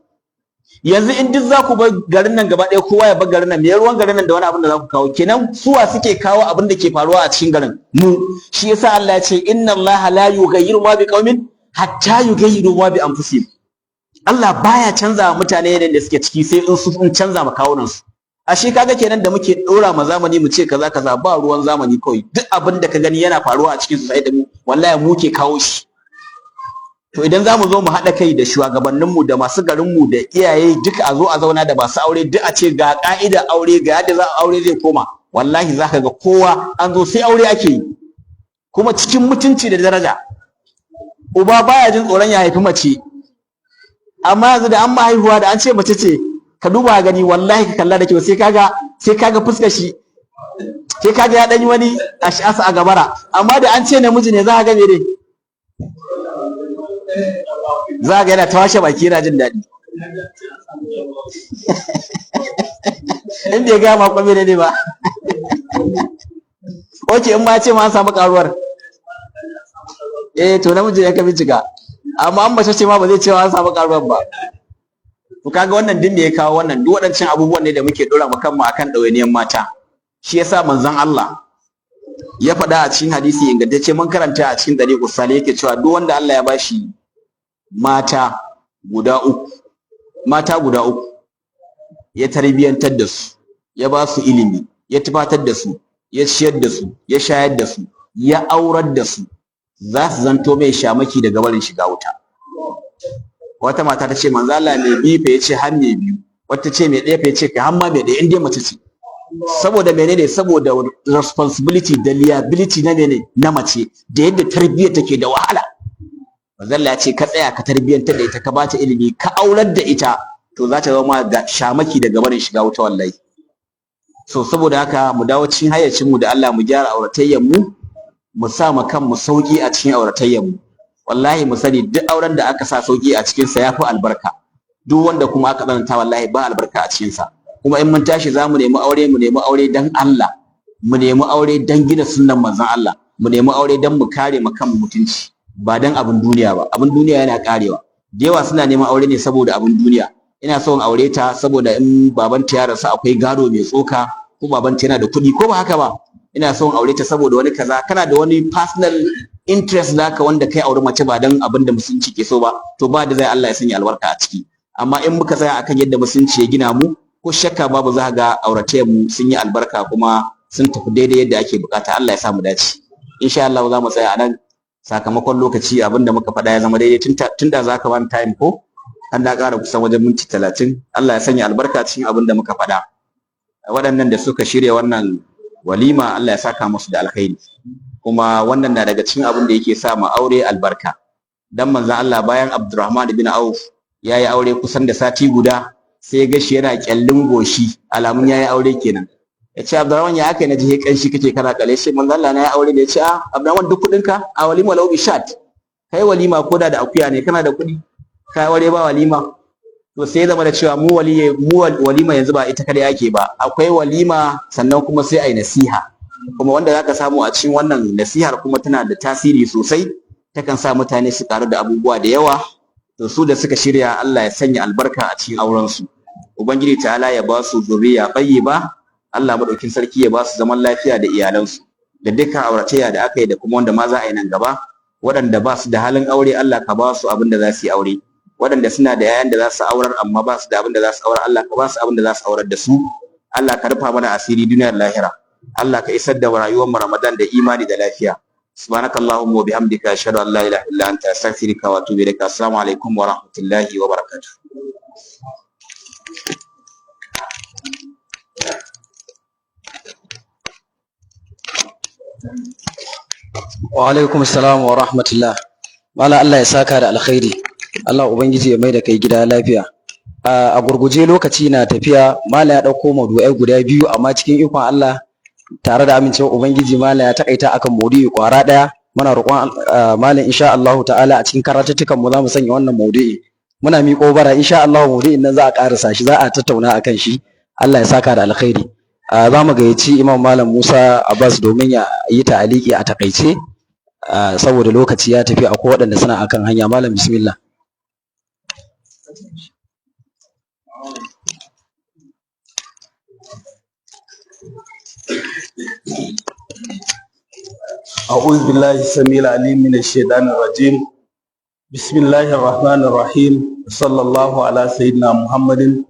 yanzu? In duk za ku bar garin nan gaba ɗaya, kowa ya bar garin nan, me ruwan garin nan da wani abin da za ku kawo? Kenan suwa suke kawo abin da ke faruwa a cikin garin mu? Shi yasa Allah ya ce: "Inna Allah la yughayyiru ma biqaumin hatta yughayyiru ma bi anfusihim." Allah baya canza wa mutane yanayin da suke ciki sai in su sun canza ma kawunan su. Ashe kaga kenan da muke dora ma zamani, mu ce kaza kaza, ba ruwan zamani. Kawai duk abin da ka gani yana faruwa a cikin society mu, wallahi mu ke kawo shi. To idan za mu zo mu haɗa kai da shugabanninmu da masu garinmu da iyaye duka, a zo a zauna da masu aure duk, a ce ga ƙa'ida aure, ga yadda za aure zai koma, wallahi za ka ga kowa an zo sai aure ake yi, kuma cikin mutunci da daraja. Uba baya jin tsoron ya haifi mace. Amma yanzu da an ma haihuwa, da an ce mace ce, ka duba gani, wallahi ka kalla da kyau, sai kaga fuskar shi, sai kaga ya ɗanyi wani ash'asa a gabara. Amma da an ce namiji ne, za ka ga me za ga yana ta washe baki, yana jin daɗi. In bai gaya ma kwame ne ba. Oke, in ma ce ma an samu karuwar, eh, to namiji ne ka bincika. Amma an mace ce ma, ba zai ce an samu karuwar ba. To kaga wannan din da ya kawo wannan, duk waɗancan abubuwan ne da muke dora mu kanmu akan ɗawainiyar mata. Shi yasa manzon Allah ya faɗa a cikin hadisi ingantacce, mun karanta a cikin Dariqus Salih, yake cewa duk wanda Allah ya bashi mata guda uku, mata guda uku, ya tarbiyantar da su, ya ba su ilimi, ya tufatar da su, ya ciyar da su, ya shayar da su, ya aurar da su, za su zanto mai shamaki daga barin shiga wuta. Wata mata ta ce, "Manzo Allah, mai biyu fa?" Yace, "Har mai biyu." Wata ce, "Mai ɗaya fa?" Yace, "Kai, har ma mai ɗaya, in dai mace ce." Saboda menene? Saboda responsibility da liability na mene, na mace, da yadda tarbiyyar take da wahala. Manzo Allah ya ce ka tsaya ka tarbiyyantar da ita, ka bata ilimi, ka aurar da ita, to za ta zama ga shamaki daga barin shiga wuta wallahi. So saboda haka mu dawo cikin hayyacin mu da Allah, mu gyara auratayyar mu, mu sa ma kanmu sauki a cikin auratayyar mu. Wallahi mu sani, duk auren da aka sa sauki a cikin sa yafi albarka. Duk wanda kuma aka tsananta, wallahi ba albarka a cikin sa. Kuma in mun tashi zamu nemi aure, mu nemi aure dan Allah, mu nemi aure dan gina sunnan manzon Allah, mu nemi aure dan mu kare mu kanmu mutunci, ba dan abin duniya ba. Abin duniya yana karewa. Da yawa suna neman aure ne saboda abin duniya. Ina son aure ta saboda in babanta ya rasu akwai gado mai tsoka, ko babanta yana da kuɗi, ko ba haka ba? Ina son aure ta saboda wani kaza. Kana da wani personal interest naka wanda kai aure mace ba dan abin da musulunci ke so ba, to ba da zai Allah ya sanya albarka a ciki. Amma in muka tsaya akan yadda musulunci ya gina mu, ko shakka babu za ga auratayyar mu sun yi albarka kuma sun tafi daidai yadda ake bukata. Allah ya sa mu dace. Insha Allah za mu tsaya a nan sakamakon lokaci. Abinda muka faɗa ya zama daidai. Tun da za ka bani time ko an da ƙara kusan wajen minti 30. Allah ya sanya albarka cikin abin da muka faɗa. Waɗannan da suka shirya wannan walima, Allah ya saka musu da alkhairi. Kuma wannan na daga cikin abin da yake sa mu aure albarka, dan manzon Allah bayan Abdurrahman bin Auf ya yi aure kusan da sati guda, sai ya gashi yana kyallin goshi, alamun ya yi aure kenan. Ya ce, "Abdurrahman, ya aka yi na ji kanshi kake kana kale?" Shi manzon Allah, "Na yi aure." Da ya ce, "A Abdurrahman, duk kuɗinka a walima lau bi shat, kai walima ko da akuya ne. Kana da kuɗi kai aure ba walima?" To sai zama da cewa mu waliye mu walima yanzu ba ita kadai ake ba. Akwai walima, sannan kuma sai ai nasiha. Kuma wanda zaka samu a cikin wannan nasihar kuma tana da tasiri sosai, takan sa mutane su karu da abubuwa da yawa. To su da suka shirya, Allah ya sanya albarka a cikin auren su. Ubangiji ta'ala ya ba su zuriya ba. Allah madaukin sarki ya ba su zaman lafiya da iyalansu, da dukkan auratayya da aka yi da kuma wanda ma za a yi nan gaba. Waɗanda ba su da halin aure, Allah ka ba su abin da za su yi aure. Waɗanda suna da yayan da za su aurar amma ba su da abin da za su aurar, Allah ka ba su abin da za su aurar da su. Allah ka rufa mana asiri duniyar lahira. Allah ka isar da rayuwar mu Ramadan da imani da lafiya. Subhanakallahumma wa bihamdika, ashhadu an la ilaha illa anta, astaghfiruka wa atubu ilaik. Assalamu alaikum wa rahmatullahi wa barakatuh. Wa alaikum assalam wa rahmatullah. Malam, Allah ya saka da alkhairi. Allah ubangiji ya mai da kai gida lafiya. A gurguje, lokaci na tafiya. Malam ya ɗauko maudu'ai guda biyu, amma cikin ikon Allah, tare da amincewar ubangiji, malam ya takaita akan maudu'i kwara ɗaya. Muna roƙon malam, insha Allah ta'ala, a cikin karatuttukan mu za mu sanya wannan maudu'i. Muna miƙo bara, insha Allah maudu'in nan za a ƙarasa shi, za a tattauna akan shi. Allah ya saka da alkhairi. Za mu gayyaci Imam Malam Musa Abbas domin ya yi ta'aliki a takaice, saboda lokaci ya tafi, akwai waɗanda suna akan hanya. Malam, bismillah. أعوذ بالله السميع العليم من الشيطان الرجيم. بسم الله الرحمن الرحيم. صلى الله على سيدنا محمد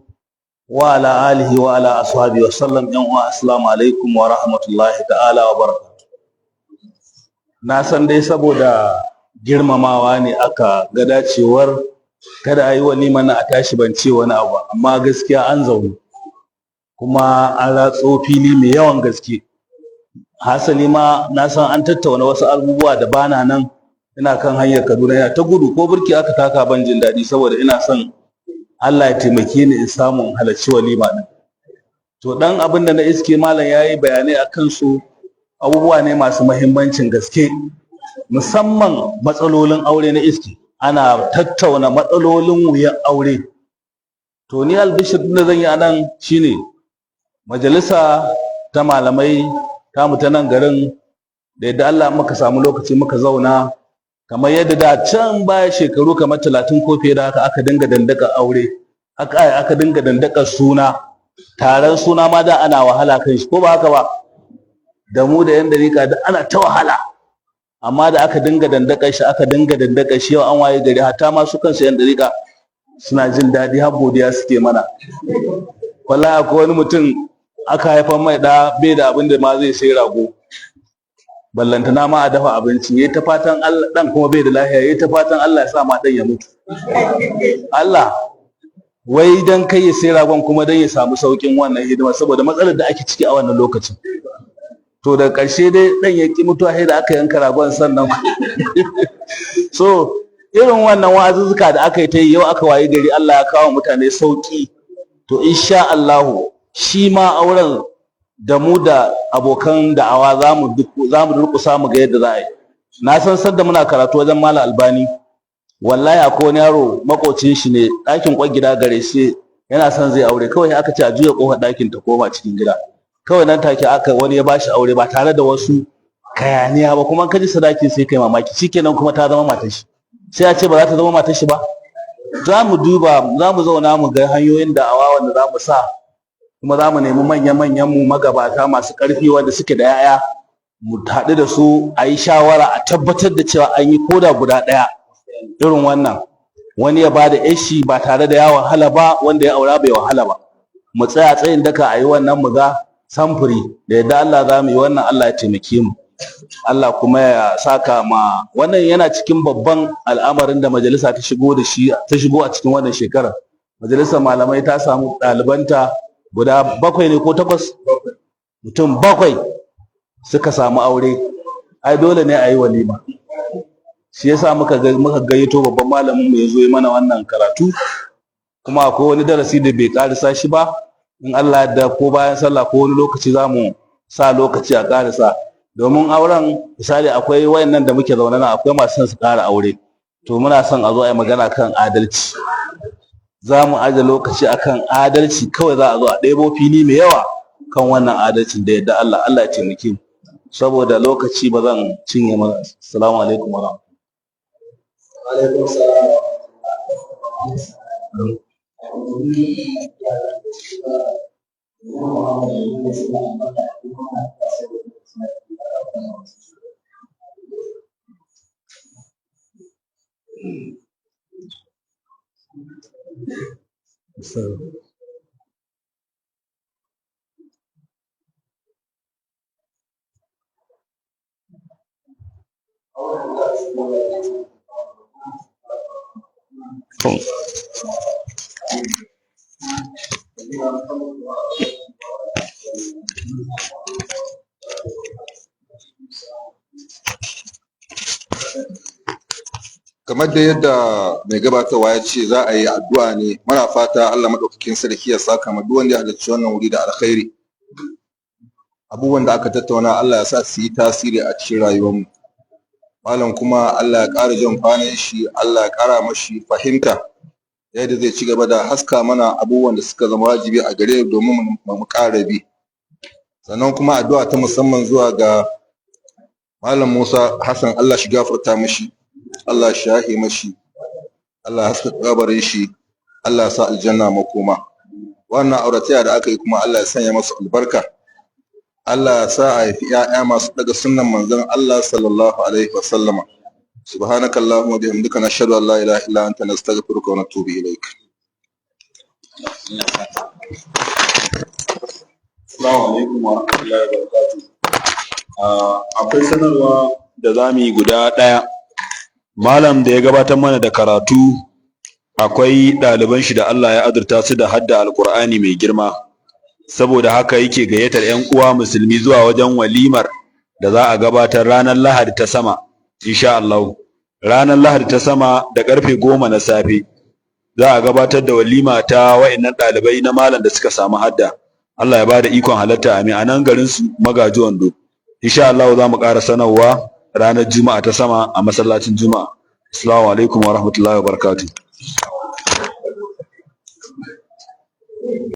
وعلى آله وعلى أصحابه وسلم. السلام عليكم ورحمة الله تعالى وبركاته. Na san dai saboda girmamawa ne aka ga dacewar kada a yi walima na a tashi ban ce wani abu, amma gaskiya an zaune kuma an ratso fili mai yawan gaske. Hasali ma na san an tattauna wasu abubuwa da bana nan, ina kan hanyar Kaduna, ina ta gudu, ko burki aka taka ban jin daɗi, saboda ina son Allah ya taimake ni in samu in halarci walima din. To dan abin da na iske malam yayi bayanai akan su, abubuwa ne masu muhimmancin gaske, musamman matsalolin aure na iske ana tattauna matsalolin wuyan aure. To ni albishir din da zan yi anan shine, majalisa ta malamai tamu ta nan garin, da yadda Allah muka samu lokaci muka zauna, kamar yadda da can baya shekaru kamar 30 ko fiye da haka aka dinga dandaka aure, aka dinga dandakar suna, taron suna ma da ana wahala kan shi, ko ba haka ba? Da mu da yan dariƙa da ana ta wahala, amma da aka dinga dandakar shi, aka dinga dandakar shi, yau an waye gari hatta ma su kansu yan dariƙa suna jin daɗi, har godiya suke mana. Wallahi akwai wani mutum aka haifar mai ɗa, bai da abin da ma zai sai rago, ballantana ma a dafa abinci. Yayi ta fatan Allah, dan kuma bai da lafiya, yayi ta fatan Allah ya sa ma dan ya mutu. Allah wai dan kai ya sai ragon kuma dan ya samu saukin wannan hidima, saboda matsalar da ake ciki a wannan lokacin. To daga ƙarshe dai dan ya ki mutuwa, sai da aka yanka ragon sannan. So irin wannan wa'azuzzuka da aka yi ta yi, yau aka wayi gari Allah ya kawo mutane sauki. To insha Allahu shi ma auren, da mu da abokan da'awa za mu durƙusa mu ga yadda za a yi. Na san sanda muna karatu wajen Malam Albani, wallahi akwai wani yaro, makocin shi ne, ɗakin kwan gida gare shi, yana son zai aure. Kawai aka ce a juya kofar ɗakin ta koma cikin gida. Kawai nan take aka wani ya bashi aure ba tare da wasu kayaniya ba. Kuma ka ji sadaki sai kai mamaki. Shikenan kuma ta zama matar shi. Sai a ce ba za ta zama matar shi ba? Za mu duba, za mu zauna mu ga hanyoyin da'awa wanda za mu sa Kuma za mu nemi manya-manyan mu magabata masu ƙarfi wanda suke da 'ya'ya, mu haɗu da su a yi shawara, a tabbatar da cewa an yi koda guda ɗaya irin wannan, wani ya bada yashi ba tare da ya wahala ba, wanda ya aura bai wahala ba. Mu tsaya tsayin daka a yi wannan, mu ga samfuri da yadda Allah za mu yi wannan. Allah ya taimake mu, Allah kuma ya saka ma. Wannan yana cikin babban al'amarin da majalisa ta shigo da shi, ta shigo a cikin wannan shekarar. Majalisar malamai ta samu ɗalibanta guda bakwai ne ko takwas, mutum bakwai suka samu aure. Ai dole ne a yi walima. Shi yasa muka gayyato babban malamin mu ya zo yi mana wannan karatu. Kuma akwai wani darasi da bai karisa shi ba. In Allah ya yarda, ko bayan sallah ko wani lokaci, za mu sa lokaci a karisa domin auren. Misali, akwai wayannan da muke zaune nan, akwai masu son su ƙara aure. To muna son a zo a yi magana kan adalci. Za mu aje lokaci akan adalci kawai, za a zo a ɗebo fili mai yawa kan wannan adalcin da yadda Allah. Allah ya taimake mu. Saboda lokaci ba zan cinye mana. Assalamu alaikum wa. Alaikum salam. Kamar da yadda mai gabatarwa ya ce za a yi addu'a ne, muna fata Allah maɗaukakin sarki ya saka ma duk wanda ya halarci wannan wuri da alkhairi. Abubuwan da aka tattauna, Allah ya sa su yi tasiri a cikin rayuwarmu. Malam kuma Allah ya ƙara jan kwanan shi, Allah ya ƙara mashi fahimta yadda zai ci gaba da haska mana abubuwan da suka zama wajibi a gare mu domin mu ƙara bi. Sannan kuma addu'a ta musamman zuwa ga Malam Musa Hassan, Allah shi gafarta mashi, Allah shi yahe mashi, Allah ya haska kabarin shi, Allah ya sa aljanna makoma. Wannan auratayya da aka yi kuma, Allah ya sanya masa albarka, Allah ya sa a haifi 'ya'ya masu daga sunnan manzon Allah sallallahu alaihi wasallama. Subhanaka allahumma bihamdika, nashhadu an la ilaha illa anta, nastaghfiruka wa natubu ilaik. Assalamu alaikum wa rahmatullahi wa barakatuh. Akwai sanarwa da za mu yi guda ɗaya. Malam da ya gabatar mana da karatu, akwai ɗaliban shi da Allah ya azurta su da hadda Alƙur'ani mai girma. Saboda haka yake gayyatar 'yan uwa musulmi zuwa wajen walimar da za a gabatar ranar Lahadi ta sama, insha Allah. Ranar Lahadi ta sama da karfe 10 na safe za a gabatar da walima ta wa'innan ɗalibai na malam da suka samu hadda. Allah ya bada ikon halarta, amin. A nan garin su Magaji Wando. Insha Allah za mu ƙara sanarwa ranar Juma'a ta sama a masallacin Juma'a. Assalamu alaikum wa rahmatullahi wa barakatuh.